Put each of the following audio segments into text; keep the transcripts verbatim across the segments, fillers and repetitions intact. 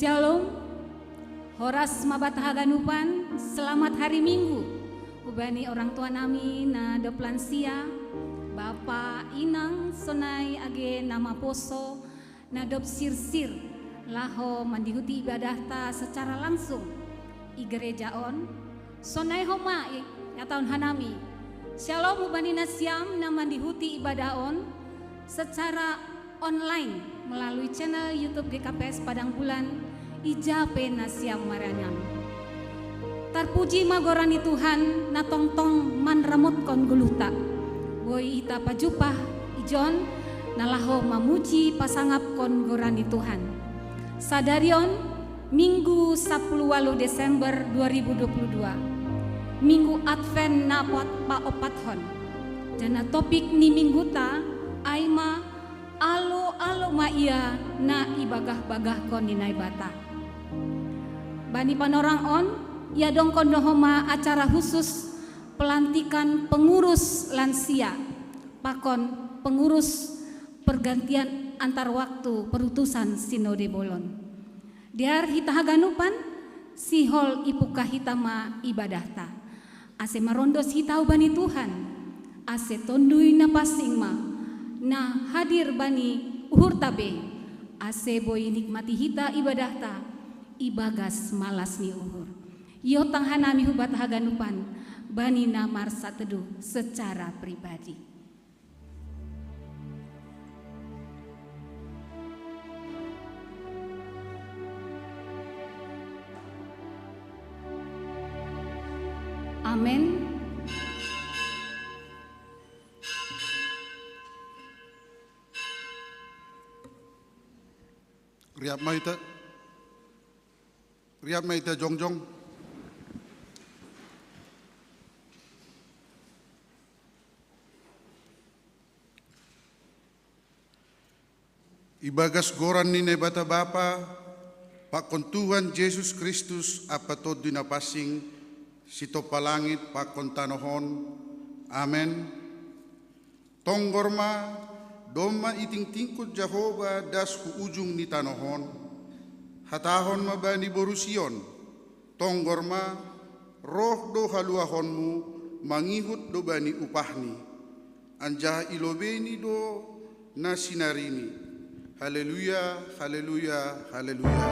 Shalom. Horas ma banta haganupan, selamat hari Minggu. Hubani orang tua nami na dob lansia, bapa, inang, sonai age na maposo, na dob sirsir laho mandihuti ibadahta secara langsung i gereja on, sonai homa i-, ihatahon hanami. Shalom hubani nasiam na mandihuti ibadah on secara online melalui channel YouTube G K P S Padang Bulan, ija pe nasiam maringanan. Tarpuji ma goran ni Tuhan na tongtong manramotkon goluhta. Boi hita pajumpah ijon na laho mamuji pasangapkon goran ni Tuhan. Sadari on, Minggu sapuluh walu Desember dua ribu dua puluh dua, Minggu Advent na paopat-, paopathon. Janah topik ni mingguta ai ma, alo-alo ma ia na ibagah-bagahkon ni Naibata. Bani panorang on, iadongkon do homa acara khusus pelantikan pengurus lansia, pakon pengurus pergantian antar waktu perutusan sinode bolon. Dear hita haganupan, sihol ipungkah hita ma ibadahta. Ase marondos hita hubani Tuhan, ase Tonduy Na Pansing ma, na hadir bani uhurta be, ase boi nikmati hita ibadahta, ibagas malas ni uhur. Iotang hanami hubanta haganupan, bani na marsateduh secara pribadi. Amen. Riap ma hita. Riap ma hita jongjong. Ibagas goran ni Naibata Bapa, pakon Tuhan Jesus Kristus ampa Tonduy Na Pansing, sitompa langit pakon tanoh on. Amen. Tonggor ma, domma itingtingkon Jahowa das hu ujung ni tanoh on. Hatahon ma bani boru Sion: Tonggor ma, roh do haluahonmu, mangihut do bani upahni. Anjaha ilobeini do na sinarini. Haleluya, haleluya, haleluya.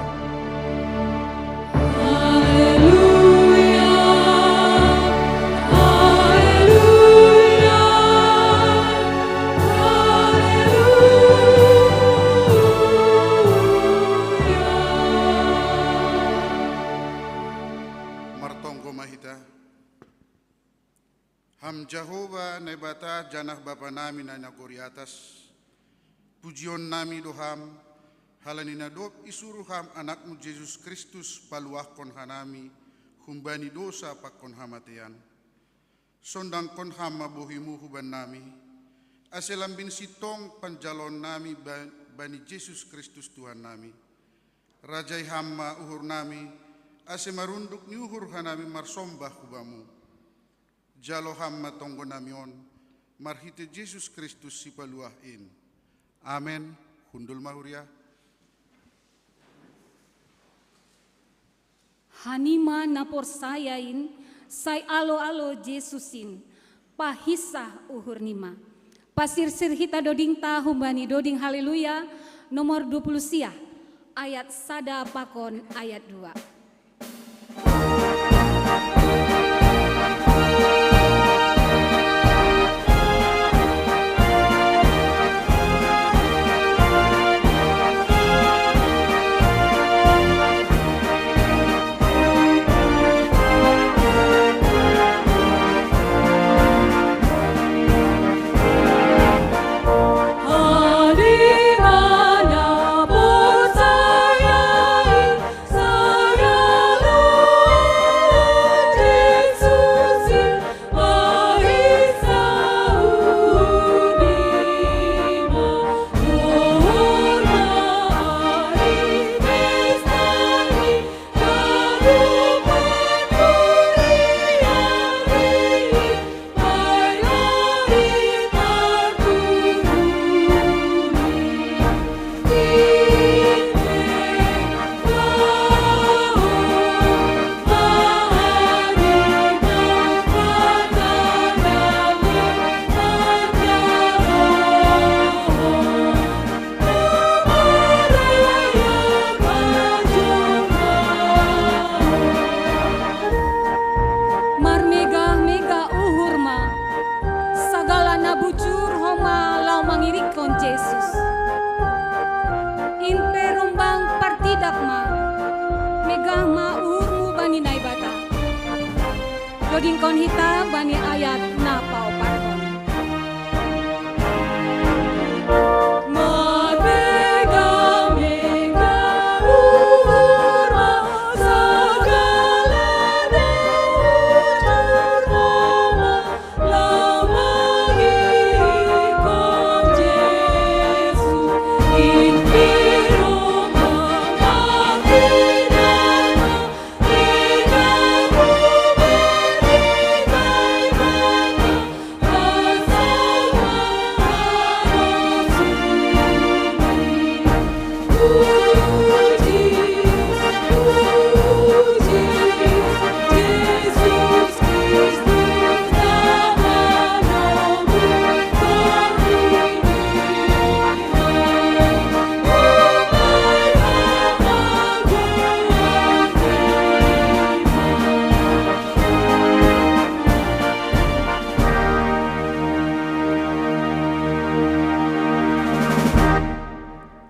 Haleluya, haleluya, haleluya. Martonggo ma hita. Ham Jahowa, Naibata janah Bapa nami na i nagori atas, pujion nami do Ham, halani na dob isuruh Ham AnakMu Jesus Kristus paluahkon hanami humbani dosa pakon hamatean. Sondangkon Ham ma bohiMu hubannami, ase lambin sintong panjaloonnami ba-, bani Jesus Kristus Tuhannami. Rajai Ham ma uhurnami, ase marunduk ni uhur hanami marsombah hu Bamu. Jalo Ham ma tonggonami on, marhitei Jesus Kristus Sipaluah in. Amen. Hundul ma huria. Hanima na porsaya in, sai alo-alo Jesus in, pahinsah uhur nima. Pasirsir hita dodingta humbani doding Haleluya nomor dua puluh sia, ayat sada pakon ayat dua. Megah ma uhurmu bani Naibata. Dodingkon hita bani ayat na paopatkon.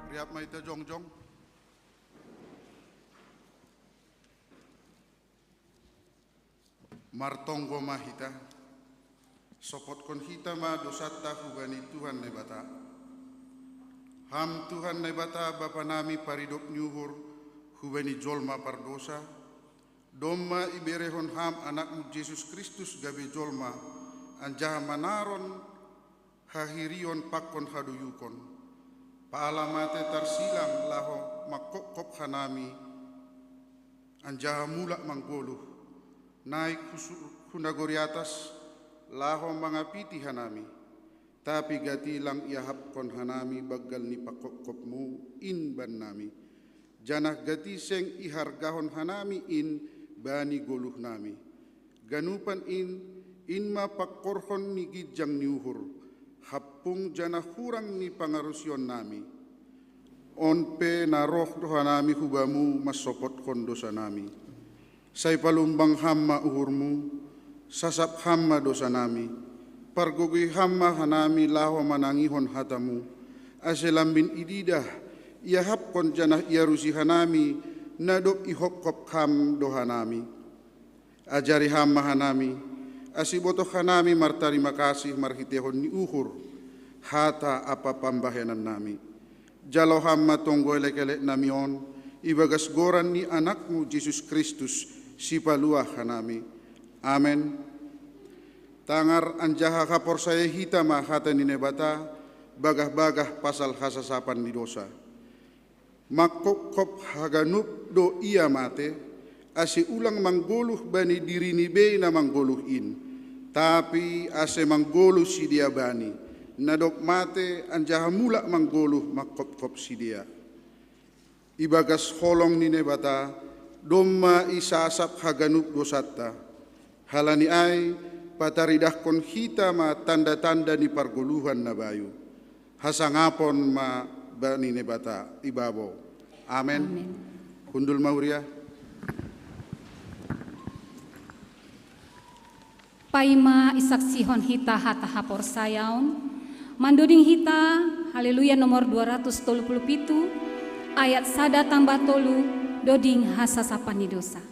Riap ma hita jongjong. Martonggo ma hita. Sopotkon hita ma dosanta hubani Tuhan Naibata. Ham Tuhan Naibata Bapa nami paridop ni uhur hubani jolma pardosa, domma iberehon Ham Anakmu Jesus Kristus gabe jolma, anjaha manaron hahirion pakon hadoyukon. Paala mate tarsilang laho manghophop hanami, anjaha mulak manggoluh, naik hu su-, hu nagori atas, laho mangapiti hanami. Tapi gati lang iahapkon hanami banggal ni panghophopmu in bannami. Janah gati seng ihargahon hanami in bani goluhnami. Ganupan in, in ma pangkorhon ni ginjang ni uhur, hampung janah hurang ni pangarusionnami. On pe na roh do hanami hu Bamu mansopotkon dosanami. Sai palumbang Ham ma uhurmu, sasap Ham ma dosanami, pargogoi Ham ma hanami laho manangihon hatamu, ase lambin ididah, iahapkon janah iarusi hanami na dob ihophop Ham do hanami. Ajari Ham ma hanami, ase ibotoh hanami martarima kasih marhiteihon ni uhur, hata ampa pambahenannami. Jalo Ham ma tonggo elekeleknami on, ibagas goran ni Anakmu Jesus Kristus, Sipaluah hanami. Amen. Tangar anjaha haporsayai hita ma hata ni Naibata, bagah-bagah pasal hasasapan ni dosa. Manghophop haganup do Ia mate, ase ulang manggoluh bani dirini be na manggoluh in, tapi ase manggoluh sidea Bani, na dob mate anjaha mulak manggoluh manghophop sidea. Ibagas holong ni Naibata, domma isasap haganup dosanta. Halani ai, pataridahkon hita ma tanda-tanda ni pargoluhan na bayu. Hasangapon ma bani Naibata ibabo. Amen. Amen. Hundul ma huria. Paima isaksihon hita hata haporsayaon, mandoding hita, Haleluya nomor dua ratus tolu puluh pitu, ayat sada tambah tolu, doding hasasapan ni dosa.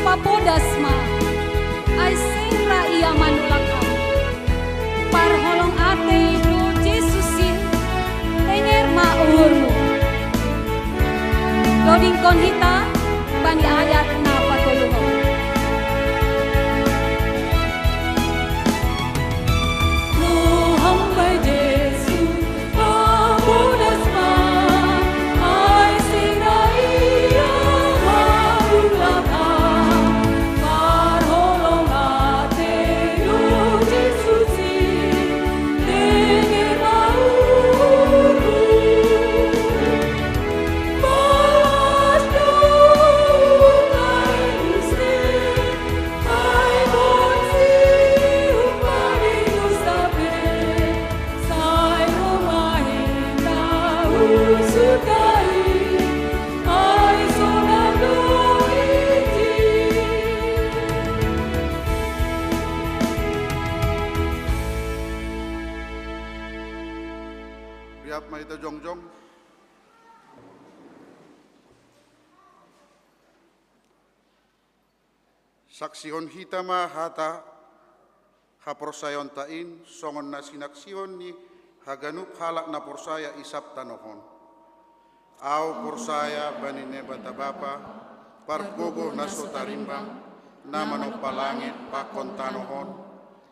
Papodas ma, ai seng ra ia manulak hami. Parholong atei do Jesusin, tenger ma uhurmu. Dodingkon hita bani ayat na patoluhon. Roham bai Jesus, papodas ma, ai seng ra ia manulak hami. Parholong atei do Jesusin, tenger ma uhurmu. Papodas ma, ai seng Riap ma hita jongjong. Saksihon hita ma hata haporsayaonta in, songon na sinaksihon ni haganup halak na porsaya i sab tanoh on. Ahu porsaya bani Naibata Bapa, Pargogoh na so tarimbang, na manompa langit pakon tanoh on.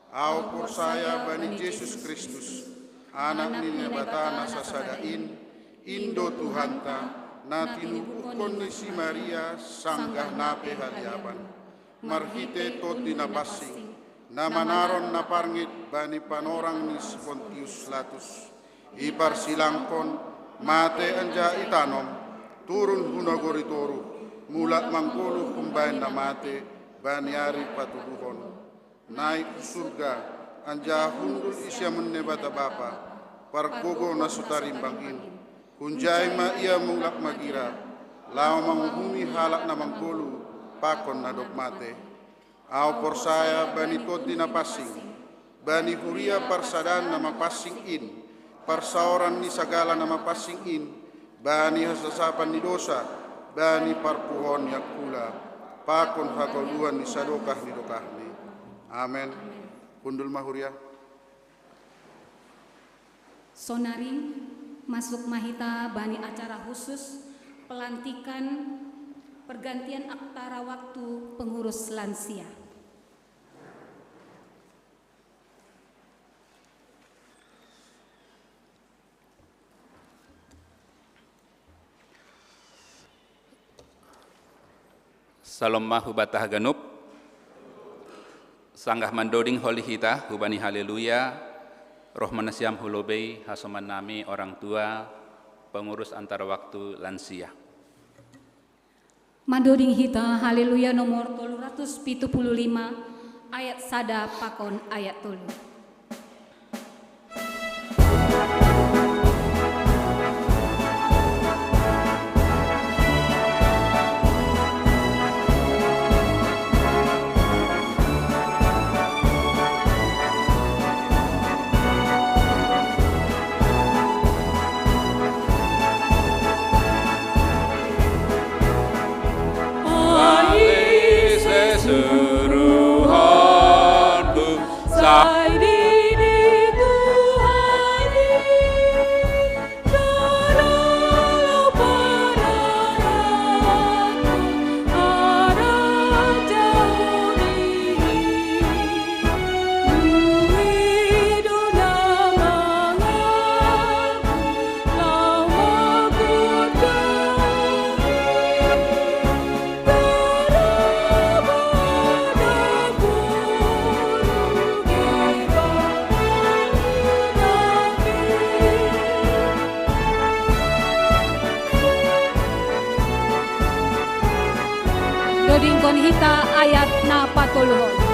Ahu porsaya bani Jesus Kristus, Anak ni Naibata na sasada in, in do Tuhanta, na tinubuhkon ni si Maria sanggah na pe haliapan, marhite Tondi Napansing, na manaron na parngit bani panorang ni si Pontius Latus. Iparsilangkon, mate anjaha itanom, turun hu nagori toruh, mulak manggoluh humbani na mate bani ari patuduhon. Naik hu surga, anjaha hundul i siamun Naibata Bapa, Pargogoh na so tarimbang in. Hunjai ma Ia mulak magira, laho manguhumi halak na manggoluh pakon na dob mate. Ahu porsaya bani Tondi Napansing, bani huria parsadaan na mapansing in, parsaoran ni sagala na mapansing in, bani hasasapan ni dosa, bani parpuhoon ni angkula, pakon hagoluhan ni sadokah ni dokahni. Amen. Hundul ma huria. Sonari masuk ma hita bani acara khusus pelantikan pergantian antara waktu pengurus lansia. Salom ma hubanta haganup. Sanggah mandoding holi hita hubani haleluya, roh ma nasiam hu lobei hasomannami orang tua, pengurus antara waktu lansia. Mandoding hita haleluya nomor tolu ratus pitu puluh lima, ayat sada pakon ayat tolu. Dodingkon hita ayat na patoluhon.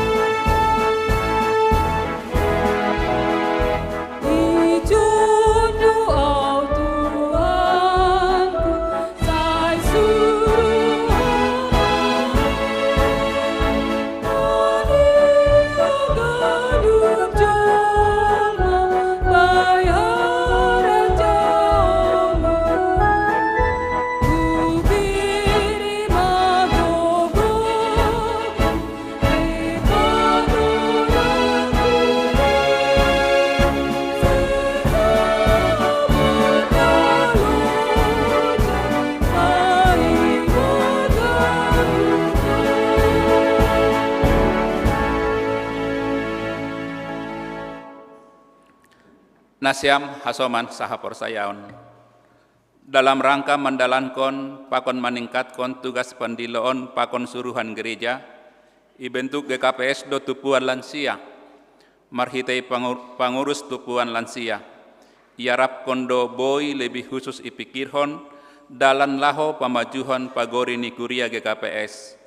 Nasiam hasoman sahaporsayaon. Dalam rangka mandalankon pakon maningkatkon tugas pandiloon pakon suruhan gereja, ibentuk G K P S do tupuan lansia. Marhitei pangurus tupuan lansia, iarapkon do boi lebih husus ipikirhon dalan laho pamajuhon pagori ni kuria G K P S,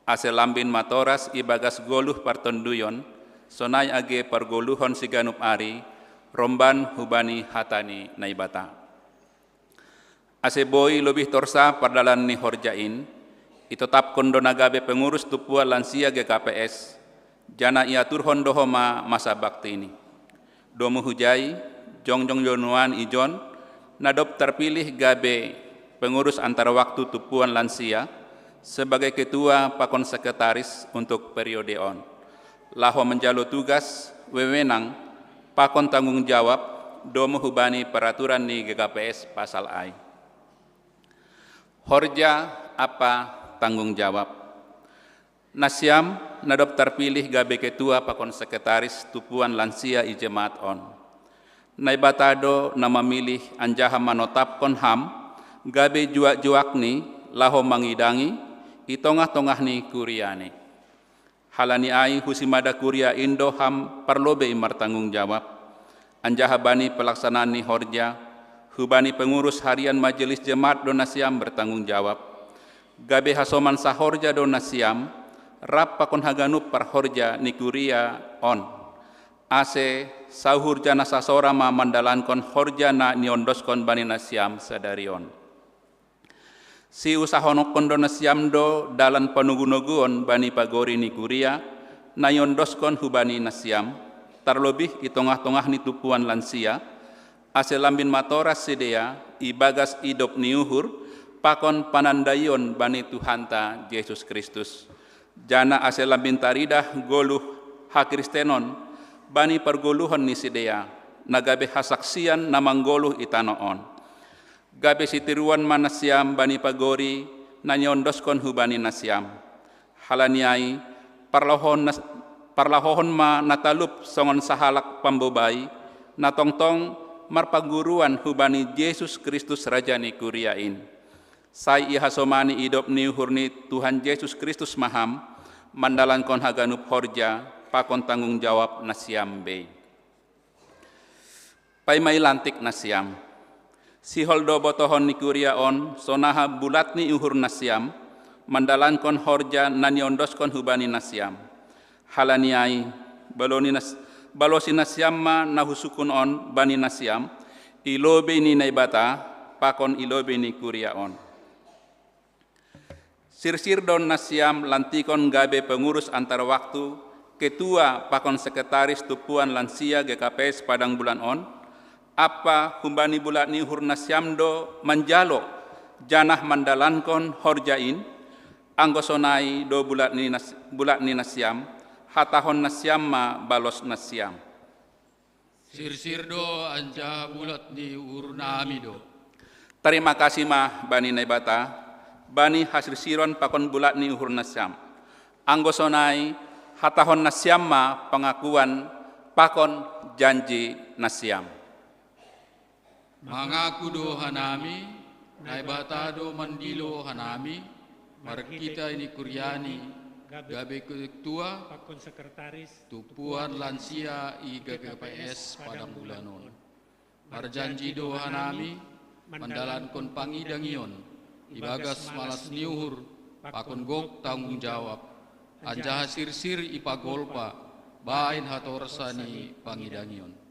ase lambin matoras ibagas goluh partonduyon, sonai age pargoluhon siganup ari, romban hubani hata ni Naibata. Ase boi lobih torsa pardalan ni horja in, itotapkon do na gabe pengurus tupuan lansia G K P S, jana iaturhon do homa masa baktini. Domu hujai, jongjong do nuan ijon, na dob tarpilih gabe pengurus antar waktu tupuan lansia, sebagai ketua pakon sekretaris untuk periode on. Laho menjalo tugas, wewenang, pakon tanggung jawab, domu hubani peraturan ni G K P S pasal ai. Horja apa tanggung jawab. Nasiam na dob tarpilih gabe ketua pakon sekretaris tupuan lansia i jemaat on. Naibata do na mamilih anjaha manotapkon ham gabe juak-juakni laho mangidangi i tongah-tongah ni kuriani. Halani ai husi mada kuria indo ham parlobei martanggung jawab. Anjaha bani pelaksanaan ni horja, hubani pengurus harian majelis jemaat do nasiam bertanggung jawab. Gabe hasoman sahorja do nasiam, rap pakon haganup parhorja ni kuria on. Ase sauhur jana sasora ma mandalankon horja na niondoskon bani nasiam sadari on. Siusahononkon do nasiam do dalan panugu-nuguon bani pagori ni kuria, na iondoskon hubani nasiam, tarlobih i tongah-tongah ni tupuan lansia, ase lambin matoras sidea ibagas idop ni uhur, pakon panandaion bani Tuhanta Jesus Kristus. Jana ase lambin taridah goluh hakristenon bani pargoluhon ni sidea, na gabe hasaksian na manggoluh i tano on. Gabe sitiruon ma nasiam bani pagori na niondoskon hubani nasiam. Halani ai, parlahohon ma na talup songon sahalak pambobai, na tongtong marpaguruan hubani Jesus Kristus Raja ni kuria in. Sai ihasomani idop ni uhur ni Tuhan Jesus Kristus ma ham, mandalankon haganup horja pakon tanggung jawab nasiam bei. Paima ilantik nasiam. Sihol do botohon ni kuria on sonaha bulat ni uhur nasiam, mandalankon horja na niondoskon hubani nasiam. Halani ai, balosi nasiam ma na husukun on bani nasiam, i lobei ni Naibata, pakon i lobei ni kuria on. Sirsir do nasiam lantikon gabe pengurus antar waktu, ketua pakon sekretaris tupuan lansia G K P S Padang Bulan on, apa humbani bulat ni uhur nasiam do manjalo janah mandalankon horja in, anggo sonai do bulat ni nasiam, hatahon nasiam ma balos nasiam. Sirsir do anjaha bulat ni uhurnami do. Tarima kasih ma bani Naibata, bani hasirsiron pakon bulat ni uhur nasiam. Anggo sonai, hatahon nasiam ma pangakuan pakon janji nasiam. Mangaku do hanami, Naibata do mandilo hanami, marhitei ni kuriani, gabe ketua, pakon sekretaris, tupuan lansia i G K P S Padang Bulan on. Marjanji do hanami, mandalankon pangidangion, ibagas malas ni uhur, pakon gok tanggung jawab, anjaha sirsir ipagolpa, bahen hatorsa ni pangidangion.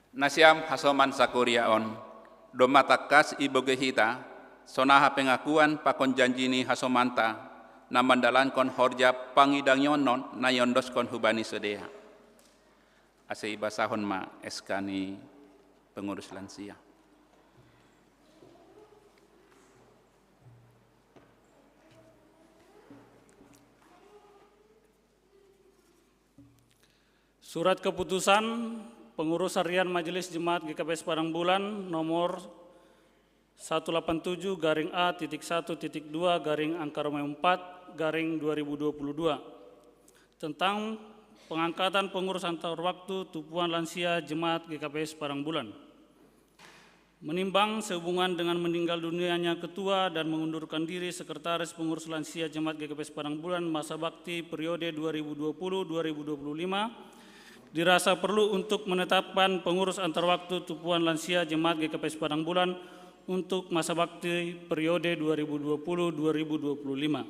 Nasiam hasoman sakuria on, domma tangkas ibogei hita, sonaha pengakuan pakon janji ni hasomanta, na mandalankon horja pangidangionon na iondoskon hubani sidea. Ase ibasahon ma S K ni pengurus lansia. Surat keputusan pengurus harian Majelis Jemaat G K P S Padang Bulan nomor satu delapan tujuh garing A titik satu titik dua garing angka Romawi empat garing dua ribu dua puluh dua tentang Pengangkatan pengurus antar waktu Tupuan Lansia Jemaat G K P S Padang Bulan. Menimbang sehubungan dengan meninggal dunianya ketua dan mengundurkan diri sekretaris pengurus lansia Jemaat G K P S Padang Bulan masa bakti periode dua ribu dua puluh dua ribu dua puluh lima, dirasa perlu untuk menetapkan pengurus antar waktu Tupuan Lansia Jemaat G K P S Padang Bulan untuk masa bakti periode dua ribu dua puluh dua ribu dua puluh lima.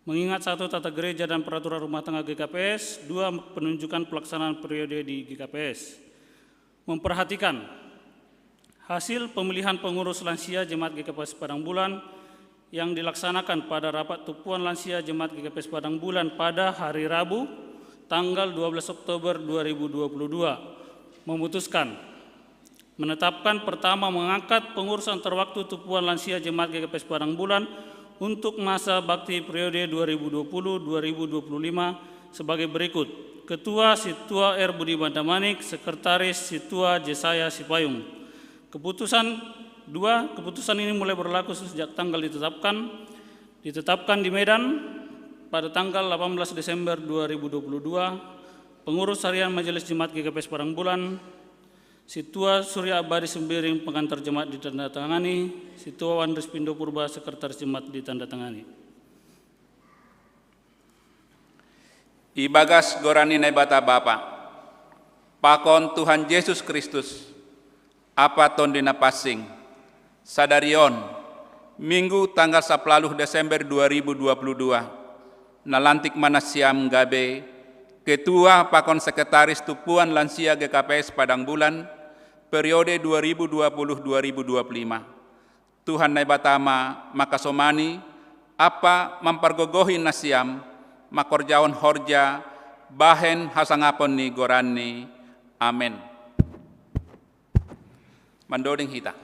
Mengingat satu tata gereja dan peraturan rumah tangga G K P S, dua penunjukan pelaksanaan periode di G K P S. Memperhatikan hasil pemilihan pengurus lansia Jemaat G K P S Padang Bulan yang dilaksanakan pada rapat Tupuan Lansia Jemaat G K P S Padang Bulan pada hari Rabu, tanggal dua belas Oktober dua ribu dua puluh dua, memutuskan menetapkan, pertama, mengangkat pengurus antar waktu Tupuan Lansia Jemaat G K P S Padang Bulan untuk masa bakti periode dua ribu dua puluh dua ribu dua puluh lima sebagai berikut. Ketua, Situa R Budi Bandamanik, Sekretaris, Situa Jesaya Sipayung. Keputusan dua, keputusan ini mulai berlaku sejak tanggal ditetapkan, ditetapkan di Medan pada tanggal delapan belas Desember dua ribu dua puluh dua. Pengurus harian Majelis Jemaat G K P S Padang Bulan, Situa Surya Abadi Sembiring, pengantar jemaat, ditandatangani. Situa Wandris Pindo Purba, sekretaris jemaat, ditandatangani. Ibagas gorani Naibata Bapa, pakon Tuhan Yesus Kristus, Apa tondi na pansing. Sadari on, Minggu tanggal sapuluh Desember dua ribu dua puluh dua, nalantik ma nasiam gabe Ketua pakon Sekretaris Tupuan Lansia G K P S Padang Bulan, periode dua ribu dua puluh dua ribu dua puluh lima. Tuhan Naibata ma makasomani, ampa mampargogohi nasiam, mangkorjahon horja, bahen hasangapon ni goranNi. Amen. Mandoding hita.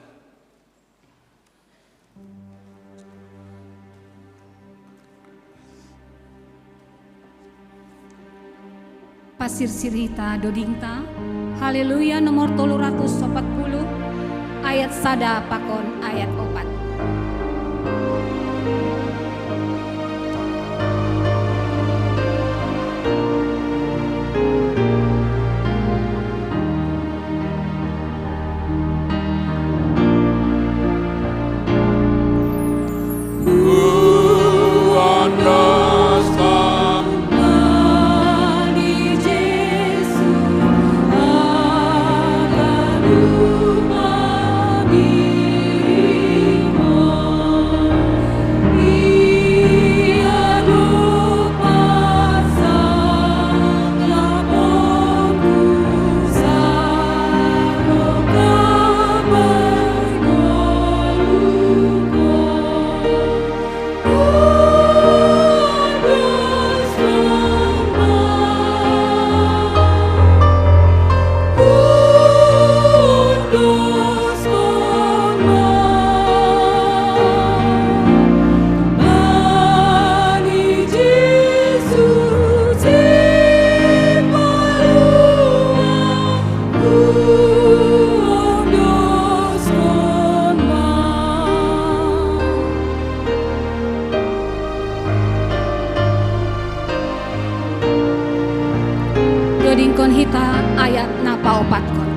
Pasirsir hita dodingta, Haleluya nomor tolu ratus opat puluh, ayat sada pakon ayat opat. Dodingkon hita ayat na paopatkon.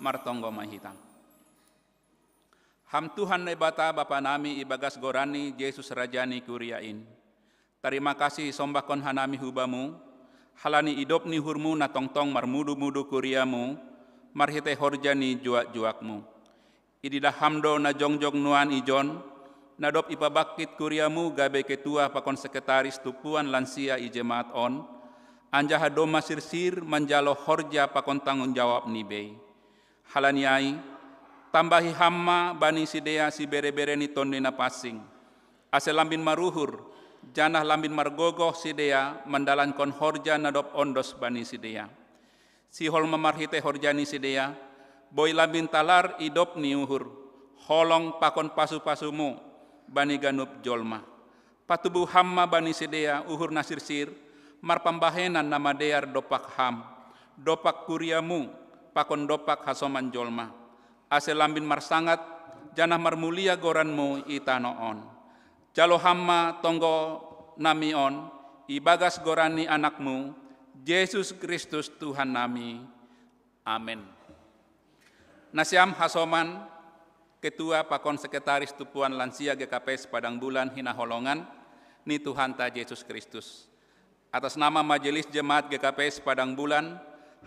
Martonggo ma hita. Ham Tuhan Naibata Bapa nami, ibagas goran ni Jesus Raja ni kuria in, tarima kasih isombahkon hanami hu Bamu, halani idop ni uhurmu na tongtong marmudu-mudu kuriamu, marhitei horja ni juak-juakmu. Ididah Ham do na jongjong nuan ijon, na dob ipabangkit kuriamu gabe ketua pakon sekretaris tumpuan lansia i jemaat on, anjaha domma sirsir manjalo horja pakon tanggung jawab ni bei. Halani ai, tambahi Ham ma bani sidea sibere-bere ni Tonduy Napansing, ase lambin maruhur, janah lambin margogoh sidea mandalankon horja na dob ondos bani sidea. Sihol ma marhitei horja ni sidea, boi lambin talar idop ni uhur, holong pakon pasu-pasumu bani ganup jolma. Patubuh Ham ma bani sidea uhur na sirsir, marpambahenan na madear dompak Ham, dompak kuriamu, pakon dompak hasoman jolma, ase lambin marsangap janah marmulia goranmu i tanoh on. Jalo Ham ma tonggo nami on, ibagas goran ni Anakmu, Jesus Kristus Tuhan nami. Amen. Nasiam hasoman, ketua pakon sekretaris tumpuan lansia G K P S Padang Bulan hinaholongan ni Tuhanta Jesus Kristus. Atas nama Majelis Jemaat G K P S Padang Bulan,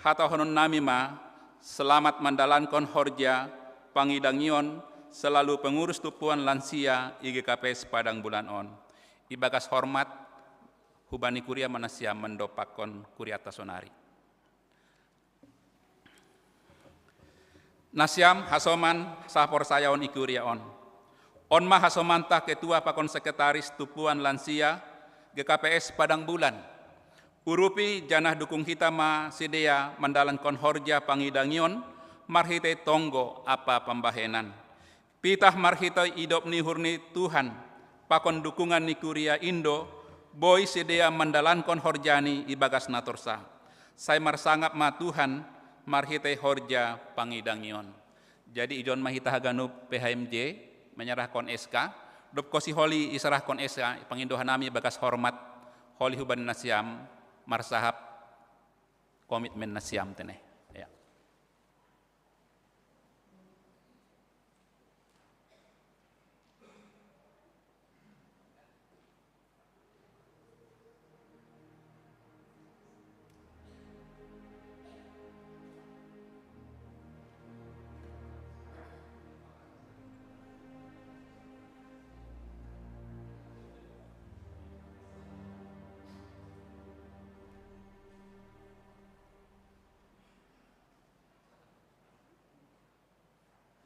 hatahonon nami ma, selamat mandalankon horja pangidangion selalu pengurus tumpuan lansia i G K P S Padang Bulan on. Ibagas hormat, hubani kuria ma nasiam mandompakkon kurianta sonari. Nasiam hasoman saporsayaon i kuria on. On ma hasomanta ketua pakon sekretaris tumpuan lansia G K P S Padang Bulan. Urupi janah dukung hita ma sidea mandalankon horja pangidangion marhitei tonggo ampa pambahenan. Pitah marhitei idop ni uhur ni Tuhan, pakon dukungan ni kuria in do, boi sidea mandalankon horjani ibagas na torsa. Sai marsangap ma Tuhan marhitei horja pangidangion. Jadi ijon ma hita haganup P H M J, menyerahkon S K, dob kosih holi iserahkon S K, pangindo hanami ibagas hormat, holi hubani nasiam, marsahap komitmen nasiam tene. Ya.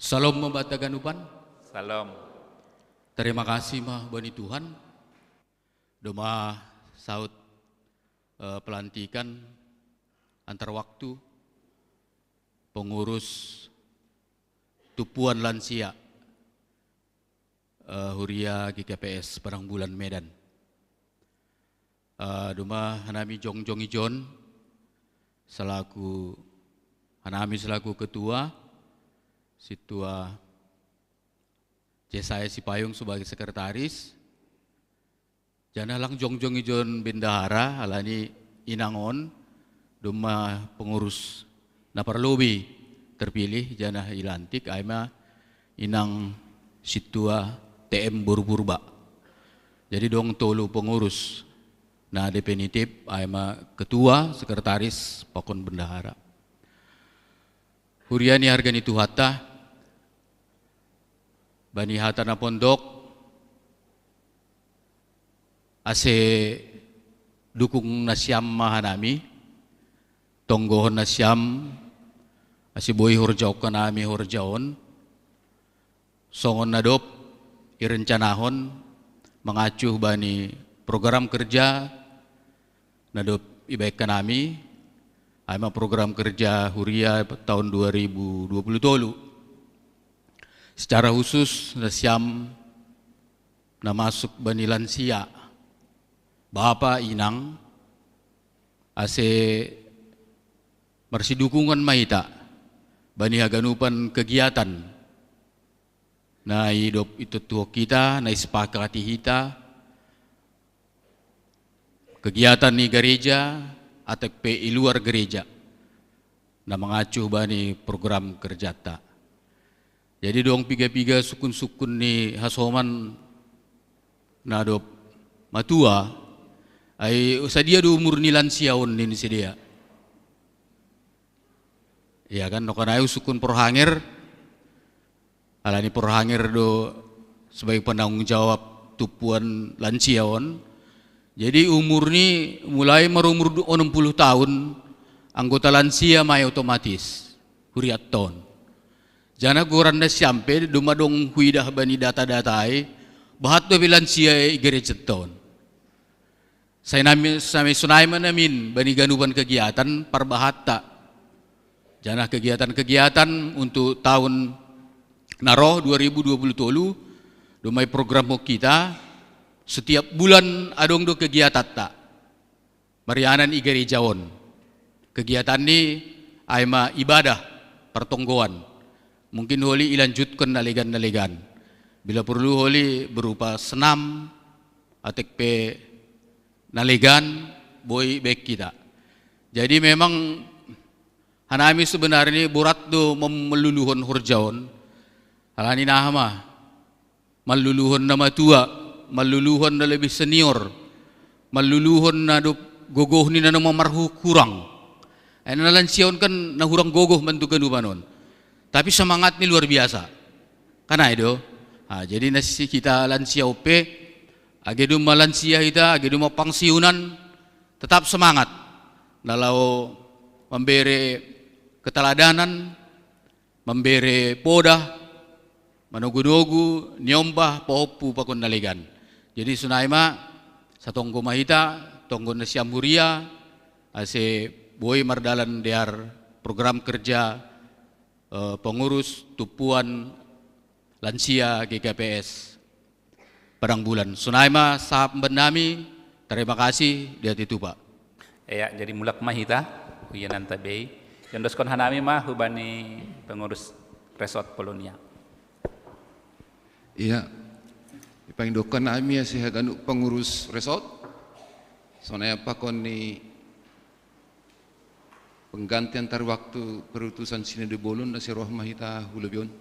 Salom ma banta haganupan. Salom. Terima kasih ma bani Tuhan. Domma saut, eh, pelantikan antar waktu pengurus tumpuan lansia, eh, Huria G K P S Padang Bulan Medan. Eh, domma hanami jongjong ijon selaku, hanami selaku ketua, sintua Jesaya Sipayung sebagai sekretaris, janah lang jongjong ijon bendahara, halani inang on domma pengurus na parlobei terpilih janah ilantik, ai ma inang sintua T M Boru Purba. Jadi dong tolu pengurus na definitif, ai ma ketua, sekretaris, pakon bendahara. Huria ni harga ni Tuhanta, bani hata na pondok, ase dukung nasiam ma hanami, tonggohon nasiam, ase boi horjahon hanami horja on, songon na dob irencanahon mangacu bani program kerja na dob ibahen hanami, ai ma program kerja huria tahun dua ribu dua puluh tolu. Secara khusus nasiam na masuk bani lansia, bapa, inang, ase marsidukungan ma hita bani haganupan kegiatan na i dob ituntuhon hita, na isepakati hita, kegiatan ni gareja atau pe i luar gereja. na mangacu bani program kerjata. Jadi dong piga-piga sukun-sukun ni hasoman na dob matua, ai sadia do umur ni lansia on nini sidea. Ia kan, nokanayu sukun porhanger, alani porhanger do sebagai penanggung jawab tumpuan lansia on. Jadi umur ni mulai marumur onom puluh tahun, anggota lansia ma i otomatis huriatta on. Jana goran na siampe doma dong huidah bani data-data i, bahat do be lansia i gereja on. Sai nami, sai sonai ma namin bani ganupan kegiatan parbahatta. Jana kegiatan-kegiatan untuk tahun na roh dua ribu dua puluh tolu, doma i program kita, setiap bulan adong do kegiatatta. Marianan i gereja on. Kegiatan ni ai ma ibadah, partonggoan. Mungkin holi ilanjutkan na legan-na legan. Bila perlu holi berupa senam, atek pe na legan, boi baen kita. Jadi memang hanami sebenarni borat do mem-, meluluhon horja on. Alani naha ma, maluluhon na matua, maluluhon na lebih senior, maluluhon na dob gogoh ni na, na mamarhurang. Ai na lansia on kan na hurang gogoh mantu ganupan on. Tapi semangat ni luar biasa. Kan ai do. Ah, jadi na si kita lansia on pe, age doma lansia hita, age doma pangsiunan, tetap semangat. Na laho mambere keteladanan, mambere podah, manogu-nogu, niombah, pahompu pakon na legan. Jadi sonai ma, satonggo ma hita, tonggo na siam huria, ase boi mardalan dear program kerja, eh, pengurus tumpuan lansia G K P S Padang Bulan. Sonai ma sahap bannami, terima kasih, di hatiha tupa. Ia, jadi mulak ma hita, huiananta be i. Jondoskon hanami ma hubani pengurus Resort Polonia. Ia, dipangidokhon nami ase haganup pengurus Resort, sonai pakon ni pengganti antar waktu perutusan Sinode Bolon, ase roh ma hita hu lobi on.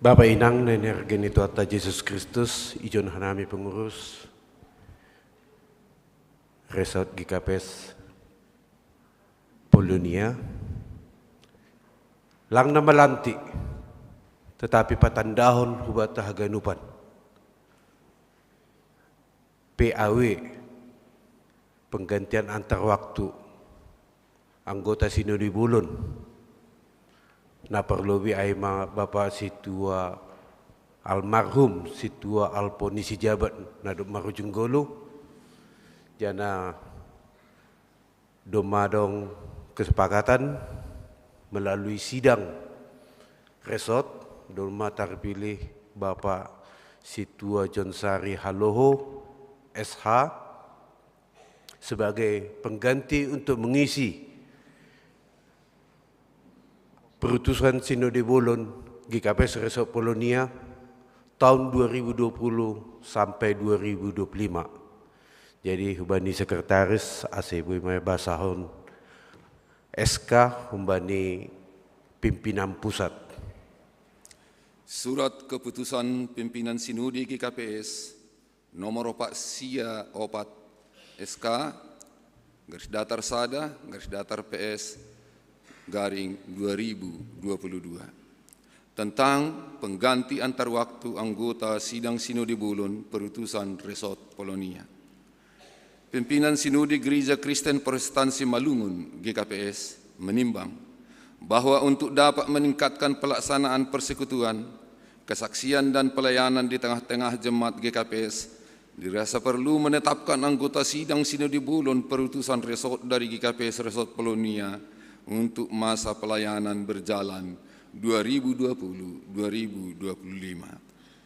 Bapa, Inang na hinaholongan ni Tuhanta Jesus Kristus, ijon hanami pengurus Resort G K P S Polonia, lang na malantik, tetapi patandahon hubanta haganupan P A W, penggantian antar waktu, anggota Sinode Bolon. Na parlobei ai ma Bapa Sintua, almarhum Sintua Alponi Sijabat na dob marujung ngolu, jana doma adong kesepakatan melalui sidang resort, doma tarpilih Bapa Sintua Jonsari Haloho, S H, sebagai pengganti untuk mengisi perutusan Sinode Bolon G K P S Resort Polonia tahun dua ribu dua puluh sampai dua ribu dua puluh lima. Jadi hubani sekretaris ase boi ma basahon S K hubani pimpinan pusat. Surat keputusan pimpinan Sinode G K P S nomor opat sia opat S K, garis datar sada, garis datar P S, garing dua ribu dua puluh dua. Tentang pengganti antar waktu anggota sidang Sinode Bolon perutusan Resort Polonia. Pimpinan Sinode Gereja Kristen Protestan Simalungun, G K P S, menimbang bahwa untuk dapat meningkatkan pelaksanaan persekutuan, kesaksian dan pelayanan di tengah-tengah jemaat G K P S, dirasa perlu menetapkan anggota sidang Sinode Bolon perutusan resort dari G K P S Resort Polonia untuk masa pelayanan berjalan dua ribu dua puluh dua ribu dua puluh lima.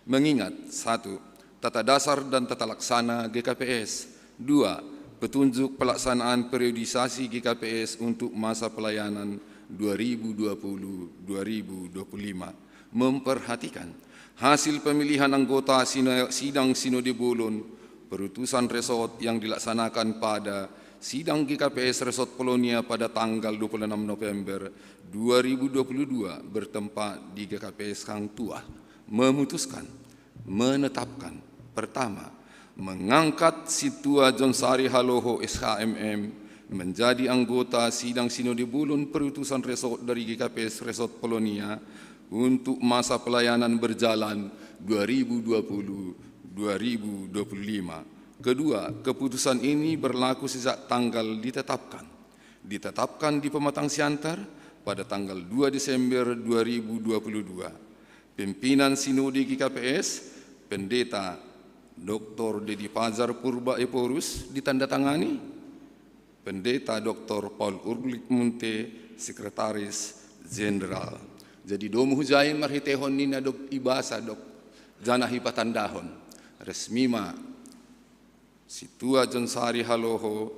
Mengingat, satu, Tata dasar dan tata laksana G K P S. Dua, petunjuk pelaksanaan periodisasi G K P S untuk masa pelayanan dua ribu dua puluh dua ribu dua puluh lima. Memperhatikan hasil pemilihan anggota sino-, sidang Sinode Bolon perutusan resort yang dilaksanakan pada sidang G K P S Resort Polonia pada tanggal dua puluh enam November dua ribu dua puluh dua bertempat di G K P S Hang Tuah. Memutuskan, menetapkan, pertama, mengangkat Situa John Sari Haloho, S H M M, menjadi anggota sidang Sinode Bolon perutusan resort dari G K P S Resort Polonia untuk masa pelayanan berjalan dua ribu dua puluh dua ribu dua puluh lima. Kedua, keputusan ini berlaku sejak tanggal ditetapkan. Ditetapkan di Pematang Siantar pada tanggal dua Desember dua ribu dua puluh dua. Pimpinan Sinode G K P S, Pendeta Doktor Dedi Fajar Purba Ephorus, ditandatangani Pendeta Doktor Paul Ulrich Munte, Sekretaris Jenderal. Jadi, domu hujai marhitehon ni na dob ibasa dob janah ipatandahon. Resmi ma, Situa John Sari Haloho,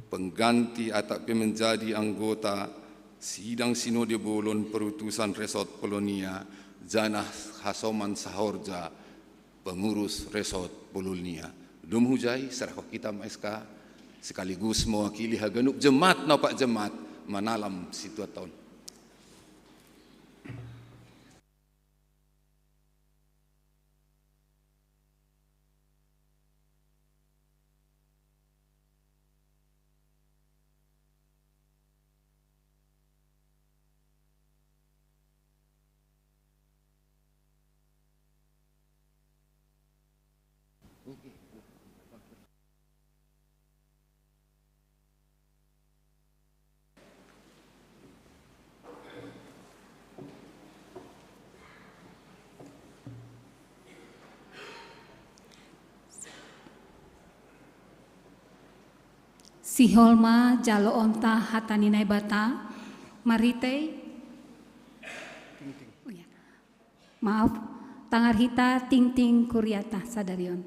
pengganti atap pe menjadi anggota sidang Sinode Bolon perutusan Resort Polonia, janah hasoman sahorja pengurus Resort Polonia. Domu hujai, serahkon hita ma S K, sekaligus mewakili haganup jemaat, na ompat jemaat, manalam Situa John. Sihol ma jaloonta hata ni Naibata, marhitei, oh ya, maaf, tangar hita tingting kuriata sadari on.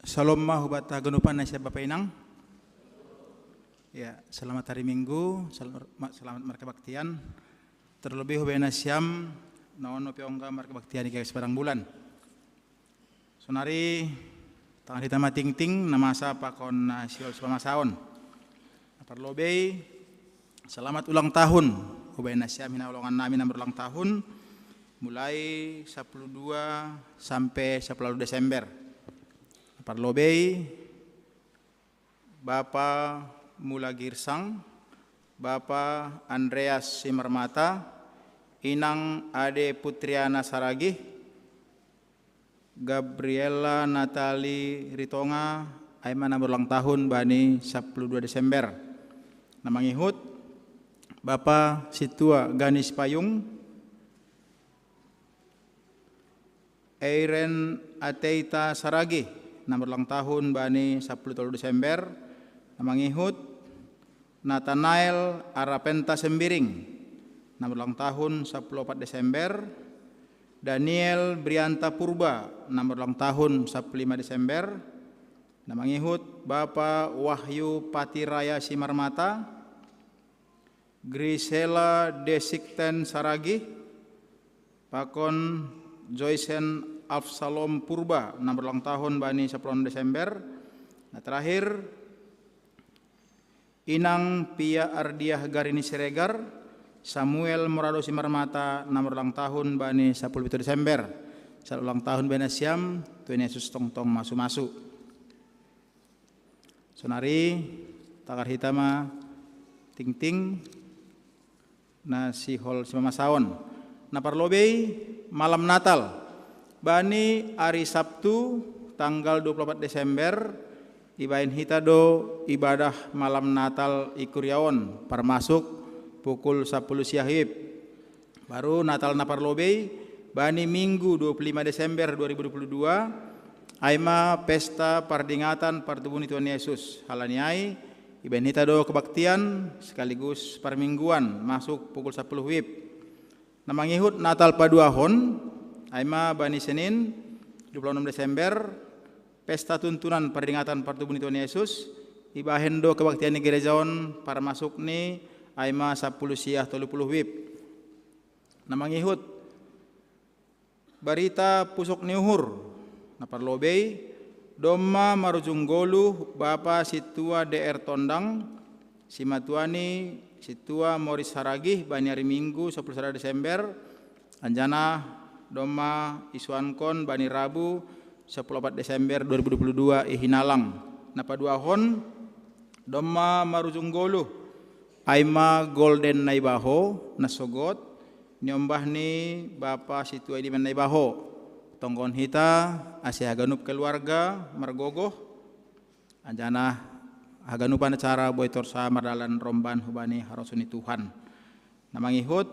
Syalom ma hubata haganupan nasiam Bapa Inang. Ya, selamat hari Minggu, sel-, ma-, selamat markebaktian. Terlebih hubani nasiam na on pe ongga markebaktian i G K P S Padang Bulan. Sonari tangar hita ma tingting na masa pakon, eh, sihol sipamasaon. Na parlobei, selamat ulang tahun hubani nasiam hinaholongan nami na marulang tahun, mulai sapuluh dua sampe sapuluh ualu Desember. Na parlobei, Bapa Mula Girsang, Bapa Andreas Simarmata, Inang Ade Putriana Saragih, Gabriela Natali Ritonga, ai ma na marulang tahun bani sapuluh dua Desember. Na mangihut, Bapa Situa Ganis Payung, Eiren Ateita Saragih, na marulang tahun bani sapuluh tolu Desember. Na mangihut, Natanael Arapenta Sembiring, na marulang tahun sapuluh opat Desember. Daniel Brianta Purba, na marulang tahun sapuluh lima Desember. Na mangihut, Bapa Wahyu Patiraya Simarmata, Grisela Desikten Saragih, pakon Joysen Absalom Purba, na marulang tahun bani sapuluh onom Desember. Na terakhir, Inang Pia Ardiah Garini Siregar, Samuel Morado Simarmata, na marulang tahun bani sapuluh pitu Desember. Selamat ulang tahun hubani nasiam, Tuhan Yesus tongtong masu-masu. Sonari, tangar hita ma tingting na sihol sipamasaon. Na parlobei, malam Natal. Bani ari Sabtu, tanggal dua puluh opat Desember, ibaen hita do ibadah malam Natal i kuria on, parmasuk pukul sapuluh siahiip. Baru Natal na parlobei, bani Minggu dua puluh lima Desember dua ribu dua puluh dua, ai ma pesta pardingatan partubuhon ni Tuhan Yesus. Halani ai, Ibahen hita do kebaktian sekaligus parmingguan masuk pukul sapuluh wib. Na mangihut Natal paduahon, ai ma bani Senin, dua puluh enam Desember, pesta tuntunan peringatan partubuhan ni Tuhan Yesus, ibahen do kebaktian ni gereja on parmasuk ni ai ma sapuluh siah tolu puluh wib. Na mangihut Barita pusok ni uhur, na parlobei, domma marujung goluh Bapa Sintua D R Tondang, simatuani Sintua Moris Saragih bani ari Minggu sapuluh sada Desember, anjana domma isuankon bani Rabu sapuluh opat Desember dua ribu dua puluh dua i Hinalang. Na paduahon, domma marujung goluh, ai ma Golden Naibaho, na sogot, niombah ni Bapa Sintua Idiman Naibaho. Tonggohon hita ase haganup keluarga margogoh, anjana haganupan acara boi torsa mardalan romban hubani harosuh ni Tuhan. Na mangihut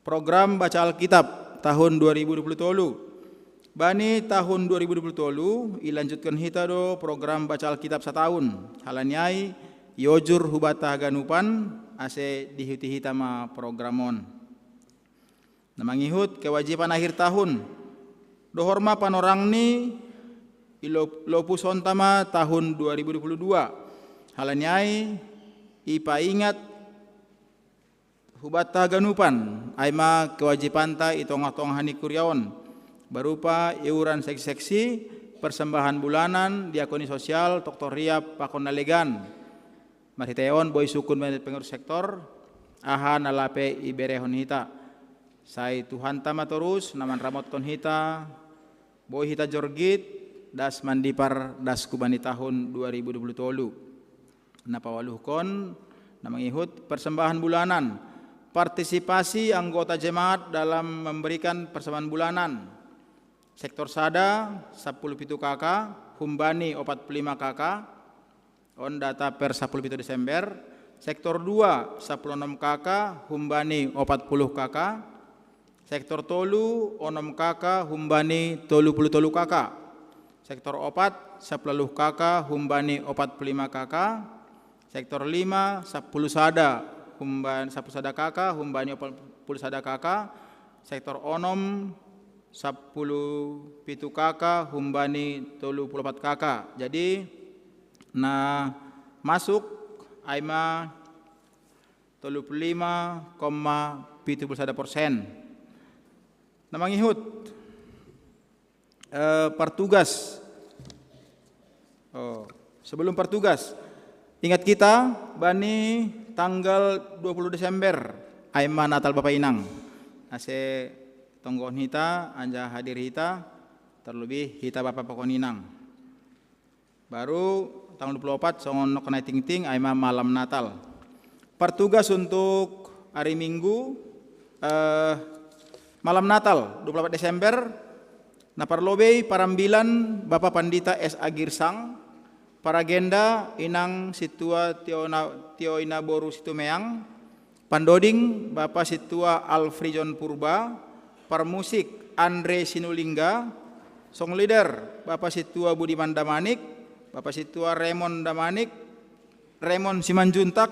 program baca Alkitab tahun dua ribu dua puluh tolu. Bani tahun dua ribu dua puluh tolu, ilanjutkon hita do program baca Alkitab sataun. Halani ai, iojur hubanta haganupan, ase diihuti hita ma program on. Na mangihut kewajiban akhir tahun. Dohor ma panorangni, ilo-, lopusonta ma tahun dua ribu dua puluh dua. Halani ai, ipaingat hubanta haganupan, ai ma kewajibanta i tongah-tongah ni kuria on, berupa iuran seksi-seksi, persembahan bulanan, diakoni sosial, toktoriap, pakon na legan. Marhite on boi sungkun bani pengurus sektor, aha na lape iberehon hita. Sai Tuhanta ma torus na manramotkon hita, boi hita jorgit, das mandipar, das hubani tahun dua ribu dua puluh tolu. Na paualuhon, na mangihut persembahan bulanan, partisipasi anggota jemaat dalam memberikan persembahan bulanan. Sektor sada, sapuluh pitu K K, humbani opat puluh lima K K, on data per sapuluh pitu Desember. Sektor dua, sapuluh onom K K, humbani opat puluh K K. Sektor tolu, onom K K, humbani tolu puluh tolu K K. Sektor opat, sapuluh K K, humbani opat puluh lima K K. Sektor lima, sapuluh sada, humban-, sapuluh sada K K, humbani opat puluh sada K K. Sektor onom, sapuluh pitu K K, humbani tolu puluh opat K K. Jadi, na masuk ai ma tolu puluh lima koma pitu puluh sada persen. Na mangihut, eh, partugas. Oh, sebelum partugas, ingat kita, bani tanggal dua puluh Desember, ai ma Natal Bapa Inang. Ase tonggohon hita, anjaha hadir hita, terlebih hita Bapa pakon Inang. Baru tanggal dua puluh opat, songon nongkon ai tingting, ai ma malam Natal. Partugas untuk ari Minggu, eh, malam Natal, dua puluh opat Desember, na parlobei parambilan Bapa Pandita S A Girsang, paragenda Inang Sintua Tiona-, Tioina boru Situmeang, pandoding Bapa Sintua Alfrijon Purba, parmusik Andre Sinulingga, song leader Bapa Sintua Budiman Damanik, Bapa Sintua Raymond Damanik, Raymond Simanjuntak,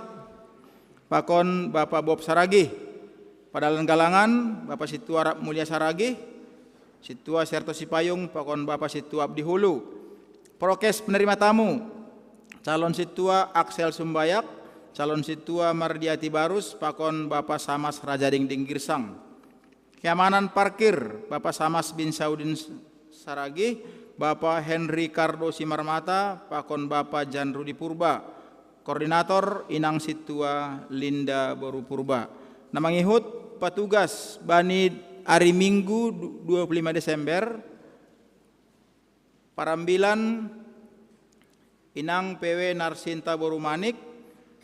pakon Bapa Bob Saragih. Padalan galangan, Bapa Sintua Rap Mulia Saragih, Sintua Serto Sipayung, pakon Bapa Sintua Abdi Hulu. Prokes penerima tamu, calon Sintua Axel Sumbayak, calon Sintua Mardiati Barus, pakon Bapa Samas Rajadingding Girsang. Keamanan parkir, Bapa Samas bin Saudin Saragih, Bapa Henry Cardo Simarmata, pakon Bapa Jan Rudi Purba. Koordinator Inang Sintua Linda boru Purba. Na mangihut patugas bani ari Minggu du-, dua puluh lima Desember, parambilan Inang P W Narsinta boru Manik,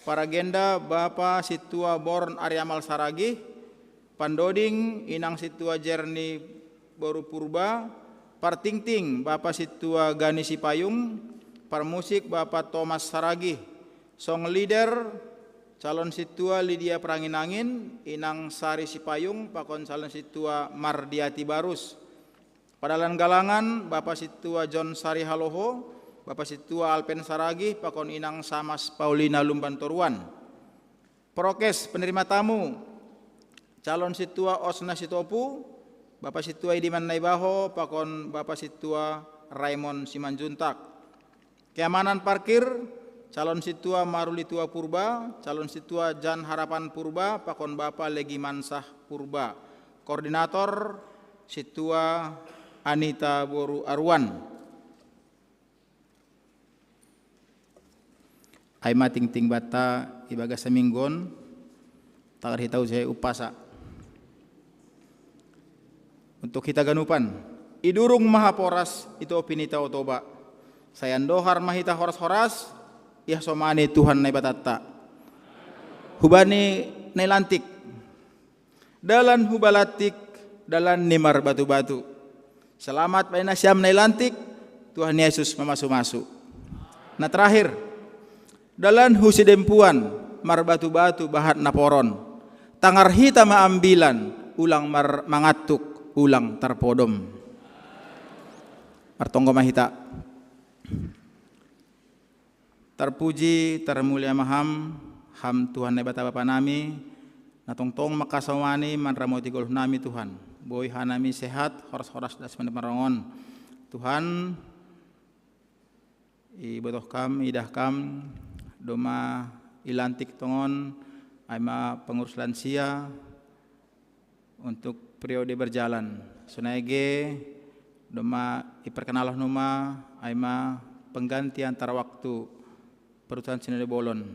paragenda Bapa Sintua Born Ariamal Saragih, pandoding Inang Sintua Jerni boru Purba, partingting Bapa Sintua Gani Sipayung, parmusik Bapa Thomas Saragih, song leader calon Sintua Lydia Perangin-angin, Inang Sari Sipayung, pakon calon Sintua Mardiati Barus. Padalan galangan, Bapa Sintua John Sari Haloho, Bapa Situa Alpen Saragih pakon Inang Samas Paulina Lumban Toruan. Prokes penerima tamu, calon Situa Osna Sitopu, Bapa Situa Idiman Naibaho pakon Bapa Situa Raymond Simanjuntak. Keamanan parkir, calon Situa Marulitua Purba, calon Situa Jan Harapan Purba pakon Bapa Legimansah Purba. Koordinator, Situa Anita Boru Aruan. Ai ma tingting banta ibagas saminggon, tagar hitau saya upasa. Untuk hita ganupan, idurung mahaporas itu opini tau toba. Sayan dohar mahita horas-horas, ihasomani Tuhan Naibatanta. Hubani nailantik. Dalan hubalantik, dalan ni marbatu-batu. Selamat baina siam nailantik, Tuhan Yesus mamasu-masu. Nah terakhir, dalan husidempuan, marbatu-batu bahat naporon. Tangar hita maambilan, ulang mar mangattuk, ulang tarpodom. Martonggo mahita. Tarpuji, tarmulia maham, ham Tuhan Naibata Bapa nami, na tongtong makasomani manramoti goluh nami Tuhan. Boi hanami sehat, horas-horas das marongon. Tuhan, ibotoh kam, idah kam, domma ilantik tongon, ai ma pengurus lansia, untuk periode berjalan. Sonai ge domma iperkenalon numa ai ma pengganti antara waktu perutusan sinode bolon.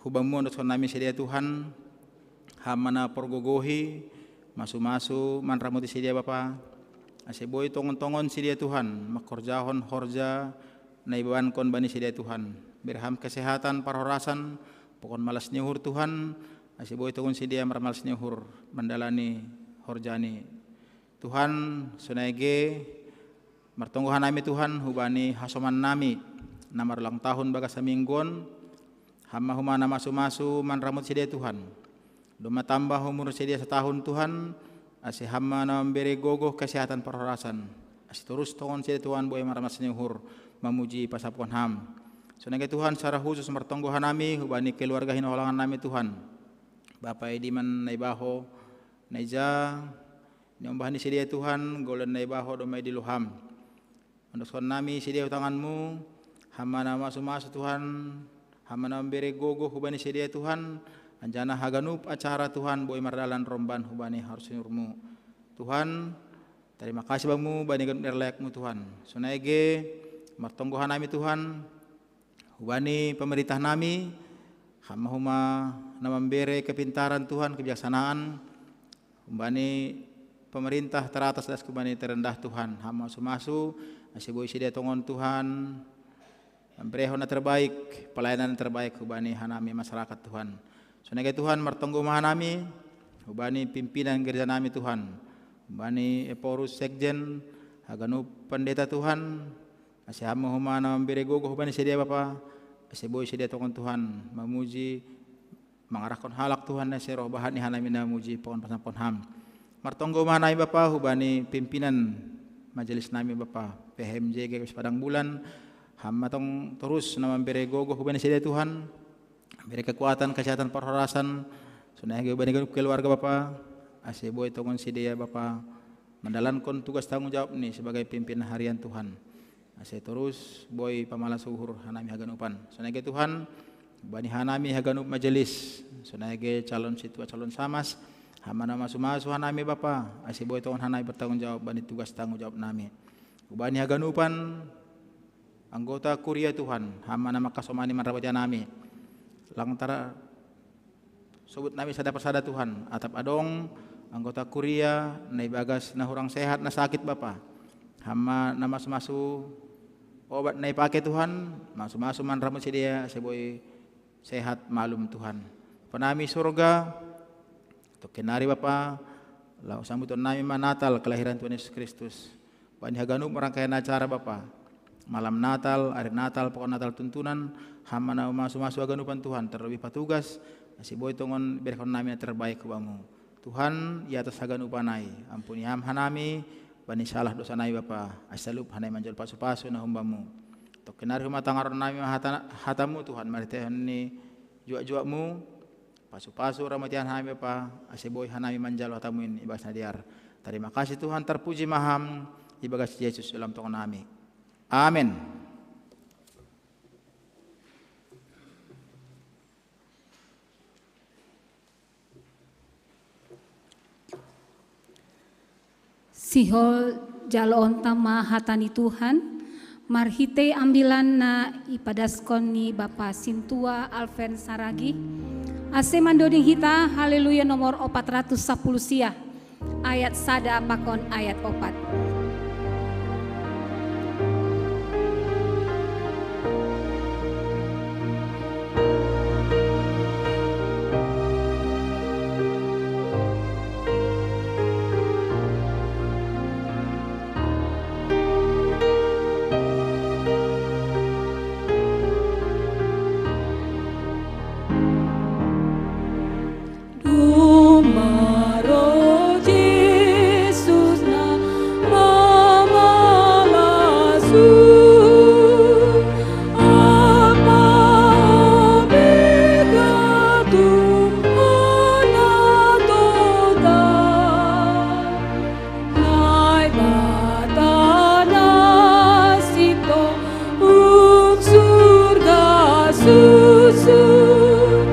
Hubamu ondoskon nami sidea Tuhan, ham ma na porgogohi, masu-masu manramoti sidea Bapa, ase boi tongon-tongon sidea Tuhan mangkorjahon horja na ibebankon bani sidea Tuhan. Bere ham kesehatan parhorasan, pokon malas ni uhur Tuhan, ase boi tongon sidea marmalas ni uhur mandalani horjani. Tuhan, sonai ge martonggo hanami Tuhan hubani hasoman nami na marulang tahun bagas saminggon, ham ma huma na masu-masu manramoti sidea Tuhan. Domma tambah umur sidea satahun Tuhan, ase ham ma na mambere gogoh kesehatan parhorasan. Ase torus tongon sidea Tuhan boi marmalas ni uhur mamuji pasapuhon ham. Sonai ge Tuhan secara khusus martonggo hanami hubani keluarga hinaholongan nami Tuhan. Bapa Idiman Naibaho, na ija niombah ni sidea Tuhan, golon Naibaho domma idiloham. Ondoskon nami sidea hu tanganmu, ham ma na masu-masu Tuhan, ham ma na mambere gogoh hubani sidea Tuhan, anjaha haganup acara Tuhan boi mardalan romban hubani harosuan ni uhurmu. Tuhan, tarima kasih bamu bani ganup ni arlayakmu Tuhan. Sonai ge martonggo hanami Tuhan, hubani pemerintah nami, ham ma huma na mambere kepintaran Tuhan, kebijaksanaan, hubani pemerintah teratas das hubani terendah Tuhan, ham masu-masu, ase boi sidea tongon Tuhan, mamberehon na terbaik, pelayanan na terbaik hubani hanami masyarakat Tuhan. Sonai ge Tuhan martonggo ma hanami, hubani pimpinan gereja nami Tuhan, hubani ephorus sekjen, haganup pendeta Tuhan, ase ham ma huma na mambere gogoh hubani sidea Bapa, ase boi sidea tongon Tuhan, mamuji, mangarahkon halak Tuhan ase roh bahat ni hanami na mamuji pakon pasapuhon ham. Martonggo ma hanami Bapa hubani pimpinan majelis nami Bapa, P H M J G K P S Padang Bulan, ham ma tong torus na mambere gogoh hubani sidea Tuhan, mambere kekuatan kesehatan parhorasan, sonai ge hubani ganup keluarga Bapa, ase boi tongon sidea Bapa mandalankon tugas tanggung jawab ni sebagai pimpinan harian Tuhan. Ase torus boi pamalas uhur hanami haganupan. Sonai ge Tuhan, bani hanami haganup majelis, sonai ge calon Situa calon Samas, ham ma na masu-masu hanami Bapa, ase boi tongon hanami bertanggung jawab bani tugas tanggung jawab nami. Hubani haganupan anggota kuria Tuhan, ham ma na mangkasomani manramoti hanami. Lang tara sobut nami sada persada Tuhan, atap adong anggota kuria na ibagas na hurang sehat, na sakit Bapa, ham ma na masu-masu obat na ipake Tuhan, masu-masu manramoti sidea ase boi sehat malum Tuhan. Bapa nami surga, tongkin nari Bapa, laho sambuton nami ma Natal kelahiran Tuhan Yesus Kristus. Bani haganup rangkaian acara Bapa, malam Natal, ari Natal, pokon Natal tuntunan, ham ma na masu-masu haganupan Tuhan, terlebih patugas, ase boi tongon berehon nami na terbaik hu Bamu. Tuhan, i atas haganupan ai, ampuni Ham hanami bani salah dosa nami Bapa, ase salup hanami manjalo pasu-pasu na humbamu. Kenari huma tangaron nami ma hata, hatamu Tuhan, marhitehon ni juak-juakmu, pasu-pasu ramatian hami Bapa, ase boi hanami manjalo hatamu in ibagas na dear. Tarima kasih Tuhan, tarpuji ma Ham, ibagas Jesus dalam tongon nami. Amen. Sihol jaloonta ma hata ni Tuhan, marhitei ambilan na ipadaskon ni Bapa Sintua Alven Saragi, ase mandoding hita Haleluya nomor opat ratus sapuluh sia, ayat sada pakon ayat opat. Domma ro Jesus na pamalasu, Alfa Omega Tuhan na total. Naibata na sintong hum surga susur,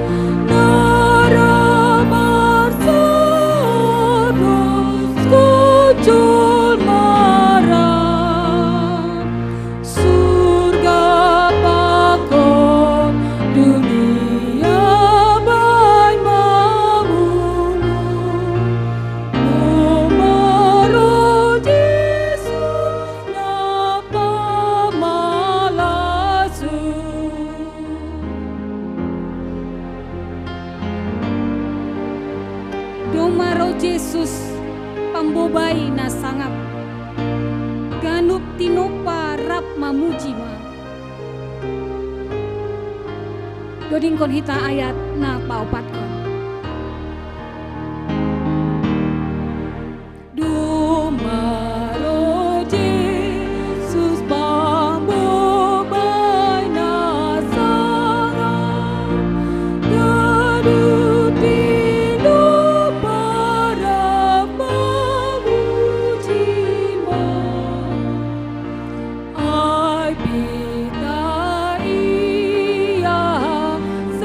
na ra marsaor jolma ra. Surga pakon dunia baen mamungut. Domma ro Jesus na pamalasu. Domma ro Jesus pambobai na sangap. Ganup tinompa rap mamuji ma. Dodingkon hita ayat na paopatkon. Domma ro Jesus pambobai na sangap, ganup tinompa rap mamuji ma. Ai pita ia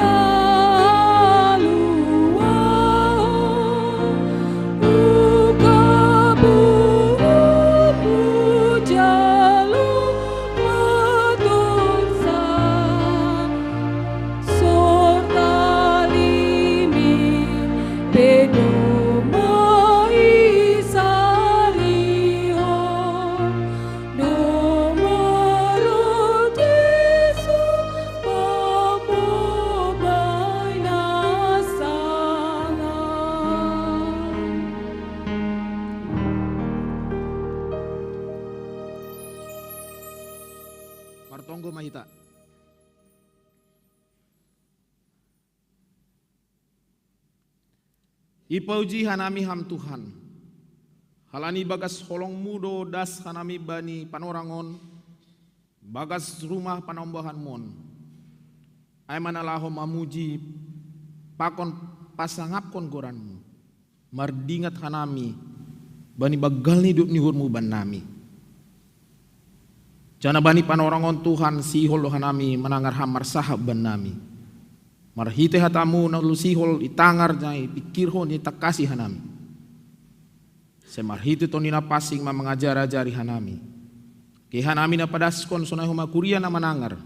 saluahon, uka buhu jalo matonsa. Sorta limi pe domma isarihon, domma ro Jesus pambobai na sangap. Martonggo ma hita. Ipauji hanami Ham Tuhan, halani bagas holong-Mu do das hanami bani panorang on, bagas rumah panaumbahan-Mu on. Ai ma na laho mamuji pakon pasangapkon goran-Mu, mardingat hanami bani banggal ni dok ni uhur-Mu bannami. Janah bani panorang on Tuhan, sihol do hanami manangar Ham marsahap bannami. Marhitei hata-Mu na ulu sihol itangar janah ipingkirhon, itangkasi hanami. Sai marhitei Tondi Napansing ma mangajari-ajari hanami. Age hanami na padaskon sonai homa kuria na manangar,